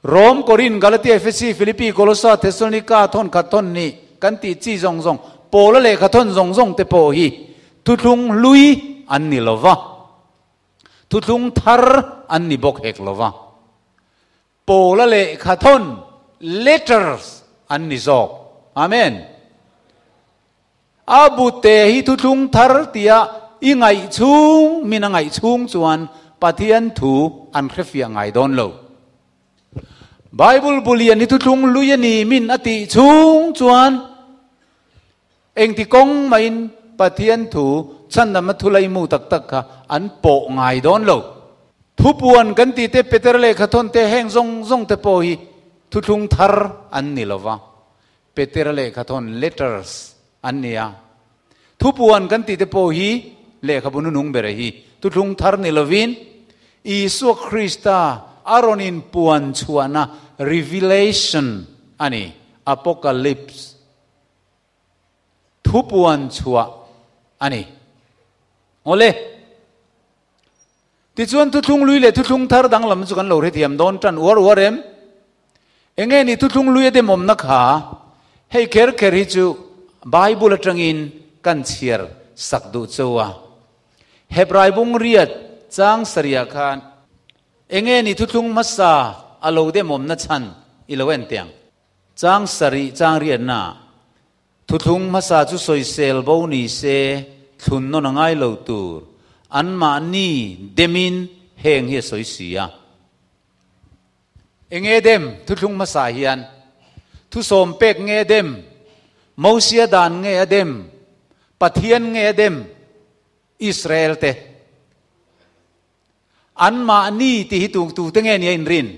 [SPEAKER 1] Rom, Korin, Galatia, Efesi, Filipi, Kolosa, Thesalonika, thawn khat thawn hnih kan tih chi zawng zawng, Paula lehkha thawn zawng zawng te pawh hi thuthlung hlui an ni lo va, thuthlung thar an ni bawk hek lo va. Paula lehkha thawn, letters, an ni zawk. Amen. A bute hi thuthlung thar tia i ngaih chhung, min a ngaih chhung chuan Pathian thu an hrefiah ngai dawn lo. Bible bu lian hi thuthlung lui a ni min a tih chhung chuan engti kawng mahin Pathian thu chhandamna thulaimu tak tak kha an pawh ngai dawn lo. Thupuan kan tih te, Peter lehkha thawn te, heng zawng zawng te pawh hi thuthlung thar an ni lo va. Petera lehkha thawn, letters, an ni a. Thupuan kan tih te pawh hi lehkhabu nunung ber hi Thuthlung Thar ni lovin Isua Krista a rawn inpuan chhuahna revelation a ni, apocalypse, thupuan chhuah a ni. Awle. Tichuan Thuthlung Lui leh Thuthlung Thar danglam chu kan lo hrethiam dawn tan uar uar em? Enge ni Thuthlung Lui a demawmna kha? Hei kher kher hi chu Bible atangin kan chhiar sak duh cho a. Hebrai bung riat chang sarih ah khan enge ni Thuthlung hmasa a lo demawmna chhan i lo en teh ang. Chang sarih chang riatna ah Thuthlung hmasa chu sawisel bo ni se thlun nawn a ngai lo tur, anmahni demin heng hi a sawi si a. Enge dem thuthlung hmasa hian? Thusawm pek nge dem? Mosia dan nge a dem? Pathian nge a dem? Israel te. Anmahni tih hi tu tute nge nia inrin?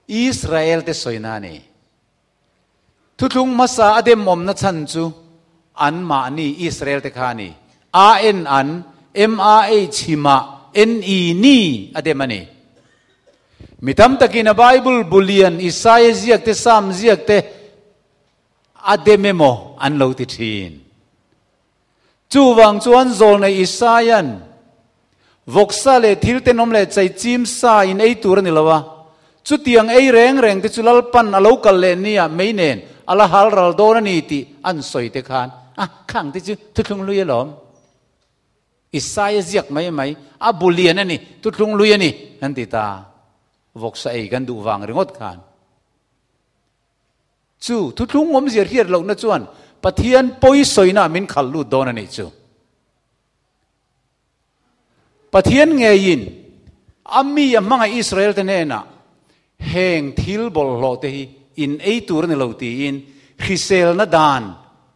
[SPEAKER 1] Israel te sawina a ni. Thuthlung hmasa a demawmna chhan chu anmahni Israel te kha a ni. A en an, M A H himah N E ni a dem a ni. Mi tam takin a Bible bu lian Isaia ziak te Psalm ziak te a dem emaw an lo ti thin. Chuvang chuan zawlnei Isaia'n vawksa leh thil tenawm leh chaichim sa in ei tur a ni lo a, chutiang ei reng reng te chu Lalpan a lo kal leh nia mei nen a la hal ral dawn a ni tih an sawi te khan a khang te chu thuthlung lui alawm. Isaia ziak mai mai a bu lian a ni, thuthlung lui a ni an ti ta. Vawksa ei kan duh vang ringawt khan. Chu thuthlung awmzia hriat lohna chuan Pathian pawi sawina min khalh lut dawn a nih chu. Pathian ngeiin a mi a hmangaih Israel te hnenah heng thil bawlhhlawh te hi in ei tur a ni lo tiin hriselna dan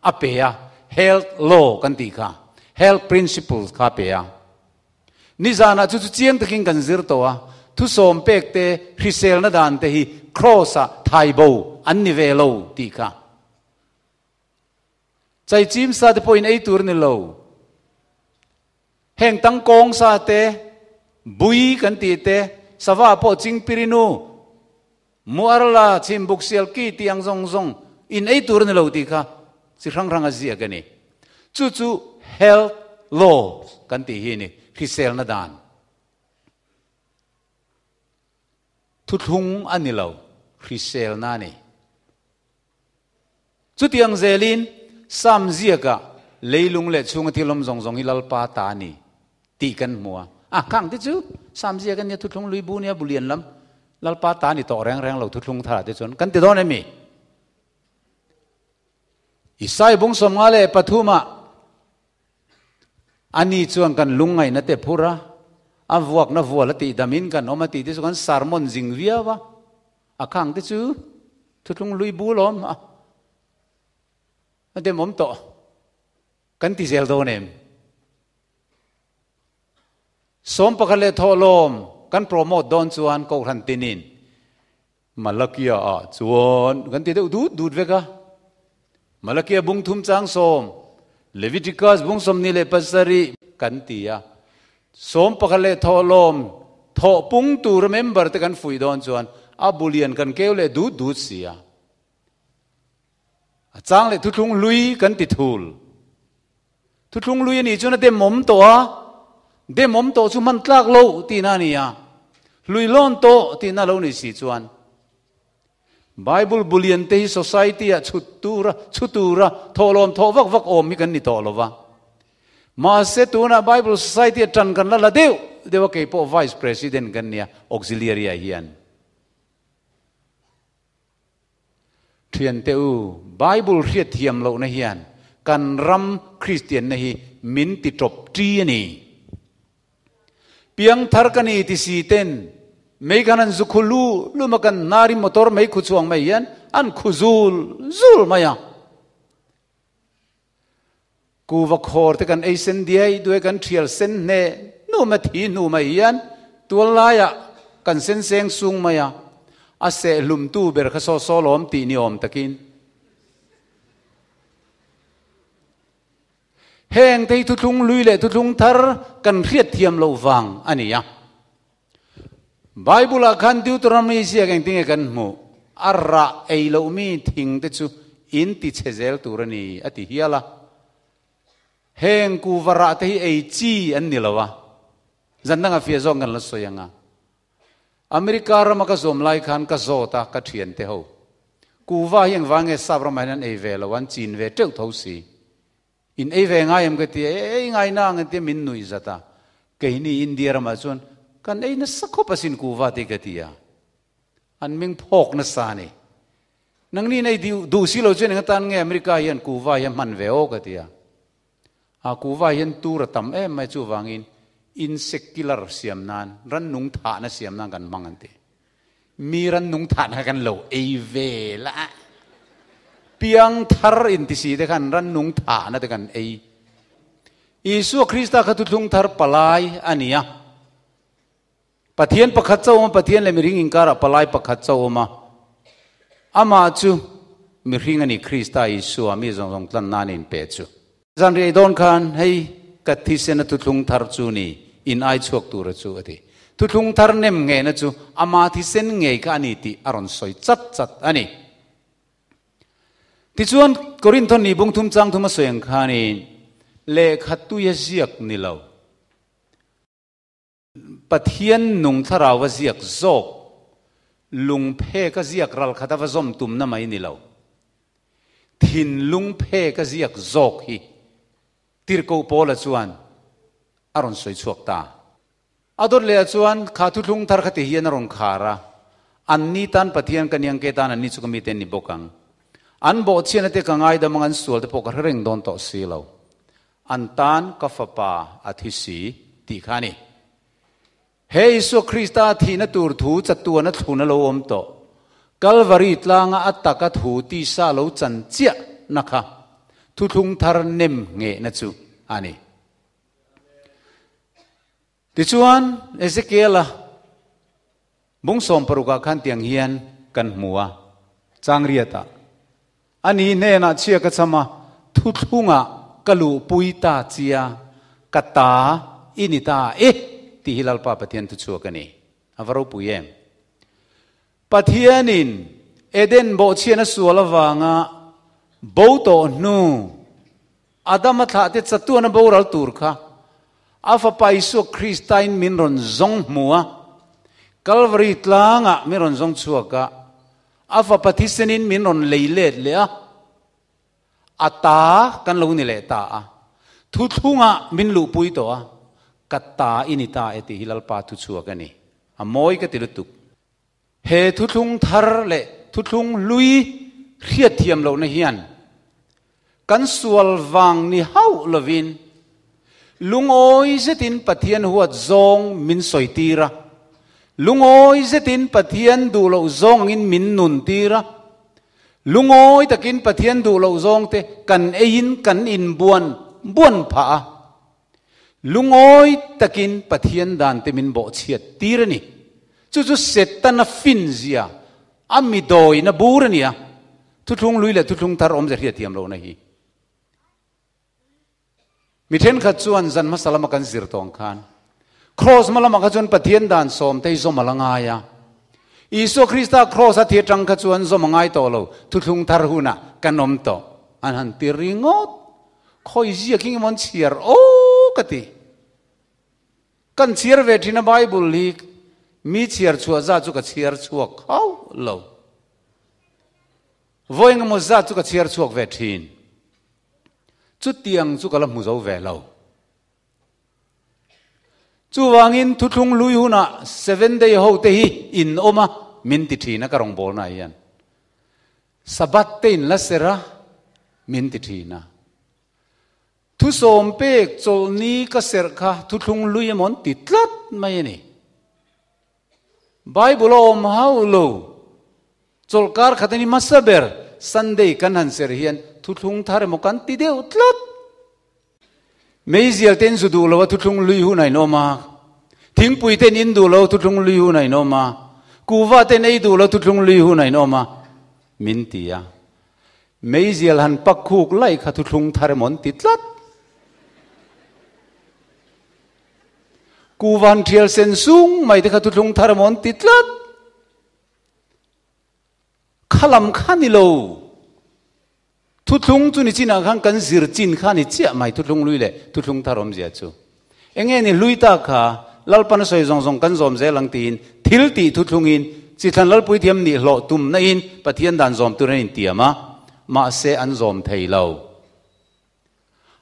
[SPEAKER 1] a pe a, health law kan tih kha, health principles kha a pe a. Nizanah chu chu chiang takin kan zir tawh a, thusawm pek te, hriselna dan te hi Kraws-ah thai bo an ni ve lo tih kha. Chaichim sa te pawhin ei tur ni lo. Heng tangkawng sa te, bui kan tih te, sava pawh chingpirinu, muarla, chhimbuk sial ki tih ang zawng zawng in ei tur ni lo tih kha chi hrang hrang a ziak a ni. Chu chu health law kan tih hi a ni, hriselna dan. Thuthlung a ni lo, hriselna a ni. Chutiang zelin Sam ziakah leilung leh chhunga thil awm zawng zawng hi Lalpa ta a ni tih kan hmu a. A khang te chu Sam ziak a nia, thuthlung lui bu nia, bu lian lam Lalpa ta a ni tawh reng reng lo thuthlung tharah te chuan kan ti dawn em mi? Isai bung 53 ah Ani chuan kan lungngaihna te phur a, a vuakna vual a tih damin kan awm a tih te chu kan sermon zing viau a, a khang te chu thuthlung lui bul awm a, a dem awm tawh kan ti zel dawn em? 11 leh thawhlawm kan promote dawn chuan Kohhran tinin Malakia ah chuan kan ti deuh dut dut vek a. Malakia bung thum chang sawm, Leviticus bung 27 kan ti a. 11 leh thawhlawm thawh pung tura member te kan fuih dawn chuan a bu lian kan keu leh dut dut si a. A chang leh thuthlung hlui kan ti thul. Thuthlung lui a nih chuan a demawm tawh a, demawm tawh chu hman tlak loh tihna a ni a, hlui lawn tawh tihna a lo nih si chuan Bible bulian te hi society ah chhut tura, chhu tura thawhlawm thawh vak vak awm hi kan ni tawh lo va. Mahse tunah Bible Society ah tan kan la la deuh deuh a, kei pawh Vice President kan nia Auxiliary ah hian. Thiante u, Bible hriatthiam lohna hian kan ram Kristianna hi min ti tawp ṭi a ni. Piangthar ka ni ti si ten mei khan an zu khu lu lum a, kan hnari motor mei khu chhuang mai hian an khu zul zul mai a. Kuva khawr te kan ei sen diai duai kan thial sen hne hnu mai thi hnu mai hian tual laiah kan sen seng sung mai a, a seh hlumtu ber kha saw saw lawm tih ni awm takin. Heng te hi thuthlung hlui leh thuthlung thar kan hriat thiam loh vang a ni a. Bible ah khan Deuteronomy ziak engtinge kan hmuh? A rah ei loh mi thing te chu in ti chhe zel tur a ni a ti hial a. Heng kuva rah te hi ei chi an ni lo a. Zan dangah fiah zawk kan la sawi ang a. America rama ka zawm lai khan ka zawt a, ka thiante ho. Kuva hi engvang nge sap ramah hian an ei ve lo, an chin ve teuh tho si. In ei ve ngai em ka ti a, ei ngai na ang an tia min nuih zat a. Keini India ramah chuan kan ei nasa khawp asin kuva te ka ti a. An ming phawk nasa a ni. Nangni in ei duh si lo chuan eng atan nge America hian kuva hi a hman ve aw ka ti a. A kuva hian tur a tam em mai chuvangin insect killer siam nan, rannung thahna siam nan kan hmang an ti. Mi rannung thahna kha kan lo ei ve la. Piang thar intisi te khan rannung thahna te kan ei. Isua Krista kha thuthlung thar palai a ni a. Pathian pakhat chauh awm a, Pathian leh mihring inkarah palai pakhat chauh awm a. Amah chu mihring a ni, Krista Isua, mi zawng zawng tlan nan inpe chu. Zanriah dawn khan, Hei, ka thisena thuthlung thar chu ni, in ai chhuak tura chu, a ti. Thuthlung thar nem nghehna chu ama thisen ngei kha a ni tih a rawn sawi chat chat a ni. Tichuan, Korinthon ni bung thum chang thum a sawi ang khanin, Lehkha tuia ziak ni lo. Pathian nung thlarau a ziak zawk, lungphek a ziak ral khat a va zawm tumna mai ni lo. Thinlung phek a ziak zawk hi Tirhkoh Paula chuan a rawn sawi chhuak ta. A dawt lehah chuan kha thuthlung thar kha ti hian a rawn khar a, Anni tan Pathian ka niang ke tan anni chu ka mite an ni bawk ang. An bawhchhiatna te ka ngaidam ang an sual te pawh ka hre reng dawn tawh si lo. An tan ka fapa a thi si tih kha a ni. He Isua Krista a thihna tur thu chatuana thlun a lo awm tawh. Kalvari tlanga a taka thu tisa lo chan chiah na kha thuthlung thar nem nghehna chu a ni. Tichuan, Ezekiela bung sawmparukah khan tiang hian kan hmu a, Changriatah, A ni hnenah chhia ka cham a, thuthlungah ka luhpui ta chia, ka ta i ni ta e, tih hi Lalpa Pathian thuchhuak a ni. A va ropui em? Pathianin Eden bawhchhian a sual avanga bo tawh hnu, Adama thlahte chatuan a boral tur kha a Fapa Isua Kristain min rawn zawng hmu a, Kalvari tlangah min rawn zawng chhuak a, a Fapa thisenin min rawn lei let leh a, a ta kan lo ni leh ta a, thuthlungah min luhpui tawh a, ka ta i ni ta e tih hi Lalpa thuchhuak a ni. A mawi ka ti lutuk. He thuthlung thar leh thuthlung hlui hriatthiam lohna hian kan sual vang ni hauh lovin lungawi zetin Pathian huat zawng min sawi tir a, lungawi zetin Pathian duh loh zawng angin min nun tir a, lungawi takin Pathian duh loh zawng te kan eiin kan inbuan buan phah a. Lungawi takin Pathian dan te min bawhchhiat tir a ni. Chu chu Setana fin zia, a mi dawina bur a ni a, thuthlung lui leh thuthlung thar awmze hriat thiam lohna hi. Mi thenkhat chuan zan hmasa lama kan zir tawng khan, Kraws hma lamah kha chuan Pathian dan sawm te hi zawm a la ngai a. Isua Krista kraws a thi atang kha chuan zawm a ngai tawh lo, thuthlung thar hunah kan awm tawh. An han ti ringawt. Khawi ziak hi engemaw an chhiar aw ka ti. Kan chhiar ve thin a Bible hi mi chhiar chhuah zat chu ka chhiar chhuak hauh lo. Vawi engemaw zat chu ka chhiar chhuak ve thin. Chutiang chu ka la hmu zo ve lo. Chuvangin thuthlung lui hunah Seven Day ho te hi in awm a min ti thin a ka rawngbawlna ah hian. Sabbath te in la ser a, min ti thin a. Thusawm pek chawlhni ka serh kha thuthlung lui emaw an ti tlat mai a ni. Bible a awm hauh lo. Chawlhkar khat a ni hmasa ber, Sunday kan han serh hian thuthlung thar emaw kan ti deuh tlat. Meizial te in zu duh lo a thuthlung lui hun a inawm a, thingpui te in in duh lo a thuthlung lui hun a inawm a, kuhva te in ei duh lo a thuthlung lui hun a inawm a, min ti a. Meizial han pak khuk laih kha thuthlung thar emaw an ti tlat. Kuhva han thial sen sung mai te kha thuthlung thar emaw an ti tlat. Kha lam kha ni lo. Thuthlung chu ni chinah khan kan zir chin kha ni chiah mai thuthlung lui leh thuthlung thar awmzia chu. Enge ni hlui ta kha Lalpan a sawi zawng zawng kan zawm zel ang tiin thil tih thuthlungin chithlan Lalpui thiam nih hlawh tumna in Pathian dan zawm tur an intiam a, mahse an zawm thei lo.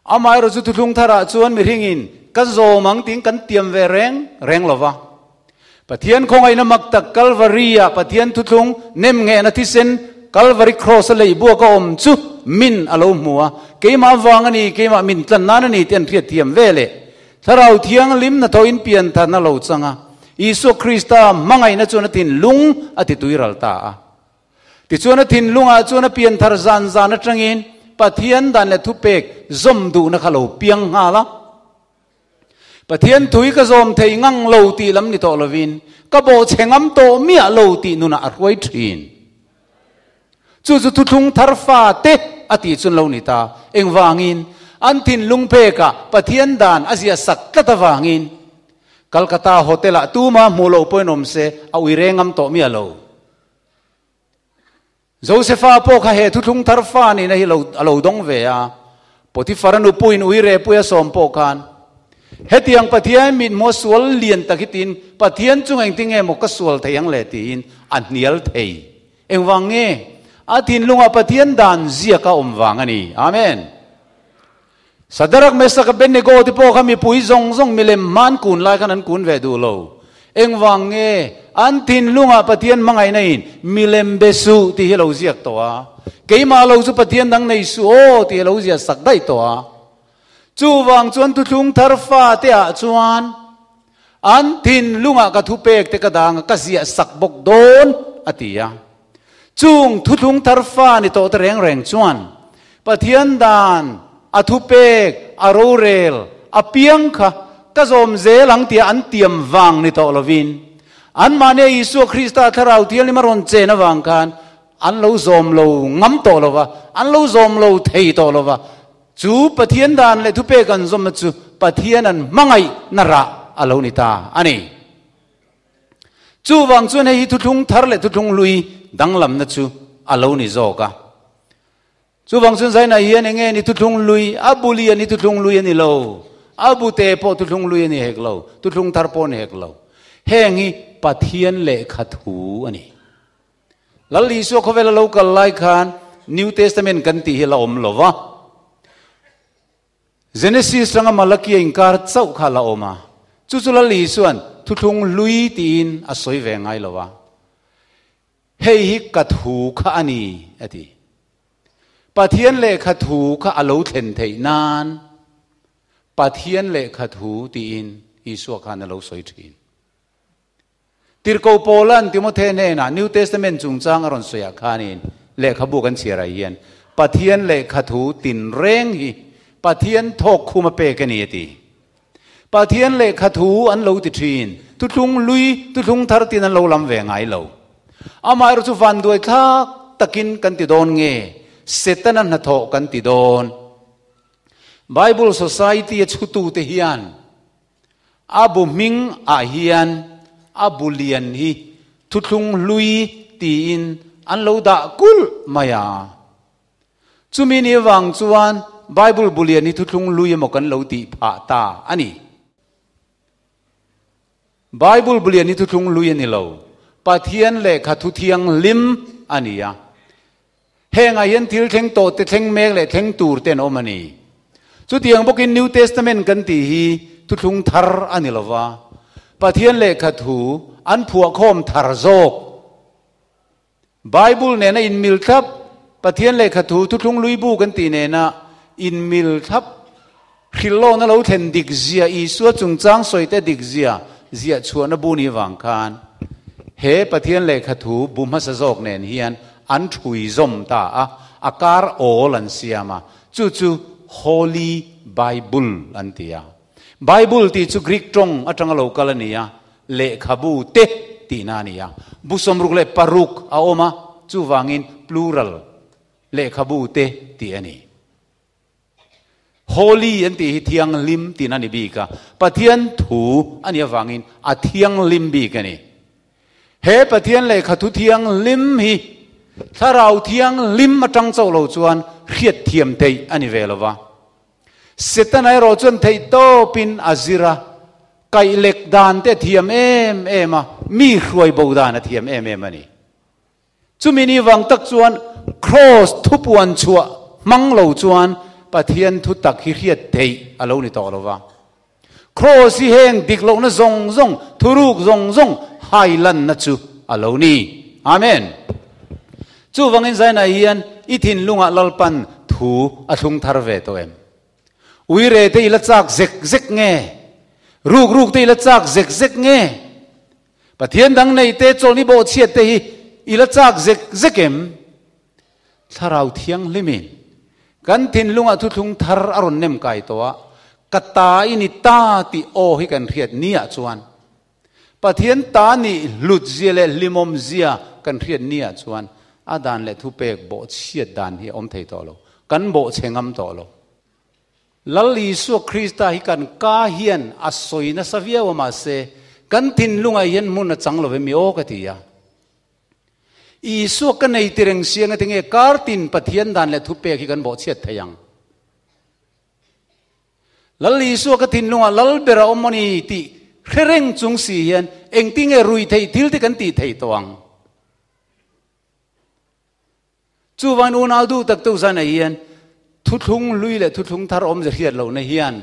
[SPEAKER 1] Amaherawh chu thuthlung tharah chuan mihringin ka zawm ang tiin kan tiam ve reng reng lo va. Pathian khawngaihna mak tak Kalvari-ah Pathian thuthlung nem nghehna thisen Kalvari Kraws-a lei buak a awm chu min a lo hmu a, keimah vang a ni, keimah min tlan nan a ni tih an hriat thiam ve leh. Thlarau Thianghlim hnathawhin pian tharna lo chang a, Isua Krista hmangaihna chuan a thinlung a ti tuiral ta a. Tichuan a thinlungah chuan a pianthar zan zan atangin Pathian dan leh thupek zawm duhna kha lo piang nghal a. Pathian thui ka zawm thei ngang lo tih lam ni tawh lovin ka bawhchhe ngam tawh miah lo tih nunah a hruai thin. Chu chu thuthlung thar fa te a tih chun lo ni ta. Engvangin? An thinlung pekah Pathian dan a ziah sak tlat avangin Calcutta hotel-ah tuma hmuh loh pawhin awm se a ui reng ngam tawh miah lo. Josefa pawh kha he thuthlung thar fa nihna hi lo a lo dawng ve a, Potifara nupuiin ui rehpui a sawm pawh khan, Hetiang Pathian mithmuh a sual lian tak hi tiin Pathian chung engtin nge maw ka sual thei ang le tiin a hnial thei. Engvang nge? A thinlungah Pathian dan ziak a awm vang a ni. Amen. Sadarak Mesak Abednego te pawh kha mipui zawng zawng milem hma an kun lai khan an kun ve duh lo. Engvang nge an thinlungah Pathian hmangaihna in milem be suh tih hi a lo ziak tawh a. Keimah lo chu Pathian dang nei suh aw tih a lo ziah sak daih tawh a. Chuvang chuan thuthlung thar fate ah chuan an thinlungah ka thupek te ka dang a, ka ziah sak bawk dawn a ti a. Chung thuthlung thar fa ni tawh te reng reng chuan Pathian dan, a thupek, a rorel, a piang kha ka zawm zel ang tia an tiam vang ni tawh lovin, anmahnia Isua Krista Thlarau Thianghlim a rawn chen avang khan an lo zawm lo ngam tawh lo va, an lo zawm lo thei tawh lo va. Chu Pathian dan leh thupek an zawmna chu Pathian an hmangaihna rah a lo ni ta a ni. Chuvang chuan hei hi thuthlung thar leh thuthlung hlui danglamna chu a lo ni zawk a. Chuvang chuan Zaina hian eng nge ni thuthlung hlui, a bu lian hi thuthlung hlui a ni lo, a bu te pawh thuthlung hlui a ni hek lo, thuthlung thar pawh a ni hek lo. Heng hi Pathian lehkha thu a ni. Lal Isua khawvela lo kal lai khan New Testament kan tih hi la awm lo va. Genesis ranga Malakia inkar chauh kha la awm a, chu chu Lal Isua'n thuthlung hlui tiin a sawi ve ngai lo a, Hei hi ka thu kha a ni, a ti. Pathian lehkha thu kha a lo thlen theih nan Pathian lehkha thu tiin Isua khan a lo sawi thin. Tirhkoh Paula'n Timothe hnenah New Testament chungchang a rawn sawiah khanin lehkhabu kan chhiarah hian Pathian lehkha thu tinreng hi Pathian thawk khum a pek a ni a ti. Pathian lehkha thu an lo ti thin, thuthlung lui, thuthlung thar tin an lo lam ve ngai lo. Amaherawh chu vanduai thlak takin kan ti dawn nge, Setana hnathawh kan ti dawn. Bible Society a chhutute hian A bu hming ah hian a bu lian hi thuthlung hlui tiin an lo dah kulh mai a. Chumi ni avang chuan Bible bu lian hi thuthlung hlui emaw kan lo tih phah ta a ni. Bible bu lian hi thuthlung hlui a ni lo, Pathian lehkha thu thianghlim a ni a. Hengah hian thil thleng tawh te thleng mek leh thleng tur te an awm a ni. Chutiang bawkin New Testament kan tih hi thuthlung thar a ni lo va, Pathian lehkha thu an phuahkhawm thar zawk. Bible nena inmil thlap, Pathian lehkha thu thuthlung lui bu kan tih nena inmil thlap, hrilhlawna lo thlen dik zia, Isua chungchang sawite dik zia ziah chhuahna bu ni vang khan he Pathian lehkha thu bu hmasa zawk nen hian an thui zawm ta a, a kar awl an siam a, chu chu Holy Bible an ti a. Bible tih chu Greek tawng atanga lo kal a ni a, lehkhabu te tihna a ni a. Bu 66 a awm a, chuvangin plural lehkhabu te tih a ni. Holy an tih hi thianghlim tihna a ni bik a, Pathian thu a nih avangin a thianghlim bik a ni. He Pathian lehkha thu thianghlim hi Thlarau Thianghlim atang chauh lo chuan hriat thiam theih a ni ve lo va. Setana erawh chuan theih tawpin a zir a, kaihlek dan te a thiam em em a, mi hruai bo dan a thiam em em a ni. Chumi ni vang tak chuan Kraws thupuan chhuah hmang lo chuan Pathian thu tak hi hriat theih a lo ni tawh lo va. Kraws hi heng dik lohna zawng zawng, thuruk zawng zawng hai lanna chu a lo ni. Amen. Chuvangin Zainah hian i thinlungah Lalpan thu a thlung thar ve tawh em? Uire te i la chak zek zek nge? Ruk ruk te i la chak zek zek nge? Pathian dang nei te chawlhni bawhchhiat te hi i la chak zek zek em? Thlarau Thianghlimin kan thinlungah thuthlung thar a rawn nem kai tawh a, ka ta i ni ta tih aw hi kan hriat ni ah chuan, Pathian ta nih hlut zia leh hlimawm zia kan hriat ni ah chuan a dan leh thupek bawhchhiat dan hi a awm thei tawh lo, kan bawhchhe ngam tawh lo. Lal Isua Krista hi kan ka hian a sawi nasa viau a mahse kan thinlungah hian hmun a chang lo em i aw ka ti a. Isua ka nei ti reng siang a tinge kar tin Pathian dan leh thupek hi kan bawhchhiat thei ang. Lal Isua ka thinlungah lal ber a awm a ni tih hre reng chung si hian engtinge rui theih thil te kan tih theih tawh ang. Chuvain unau duh tak tu zan ah hian thuthlung hlui leh thuthlung thar awmze hriat lohna hian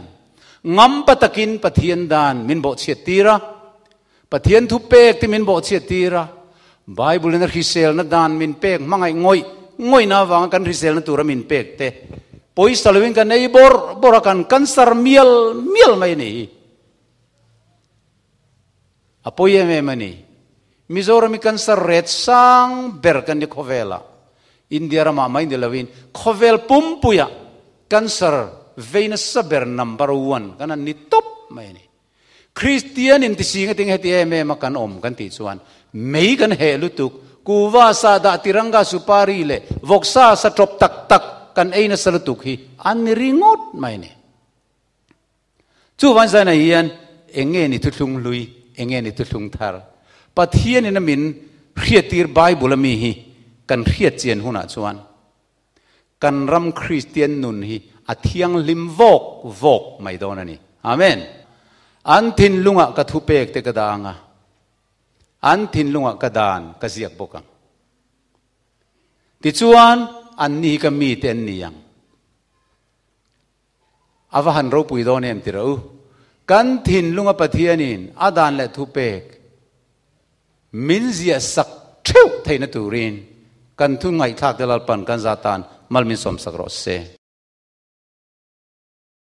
[SPEAKER 1] ngampa takin Pathian dan min bawhchhiat tir a, Pathian thu pek te min bawhchhiat tir a, Bible in a hriselna dan min pek hmangaih ngawih ngawihna avanga kan hriselna tura min pek te pawisa loin kan ei bawrh bawrh a, kan cancer mial mial mai a ni hi. A pawi em em a ni. Mizoram hi cancer ret sang ber kan ni khawvelah. India ramah mai ni loin khawvel pumpuiah cancer vei nasa ber number one kan han ni tawp mai a ni. Kristian in tising ating heti em em a kan awm kan tih chuan mei kan heh lutuk, kuva sa dah tiranga supari leh vawksa sa tawp tak tak kan ei nasa lutuk hi an ni ringawt mai a ni. Chuvan zainah hian eng nge ni thuthlung hlui, eng nge ni thuthlung thar? Pathianin a min hriattir Bible a mi hi kan hriat chian hunah chuan kan ram Kristian nun hi a thianghlim vawk vawk mai dawn a ni. Amen. An thinlungah ka thupek te ka dah ang a, an thinlungah ka dan ka ziak bawk ang. Tichuan, anni hi ka mite an ni ang. A va han ropui dawn em ti rawh u. Kan thinlunga Pathianin a dan leh thupek min ziah sak theuh theihna turin kan thu ngaihthlak te Lalpan kan za tan mal min sawmsak rawh se.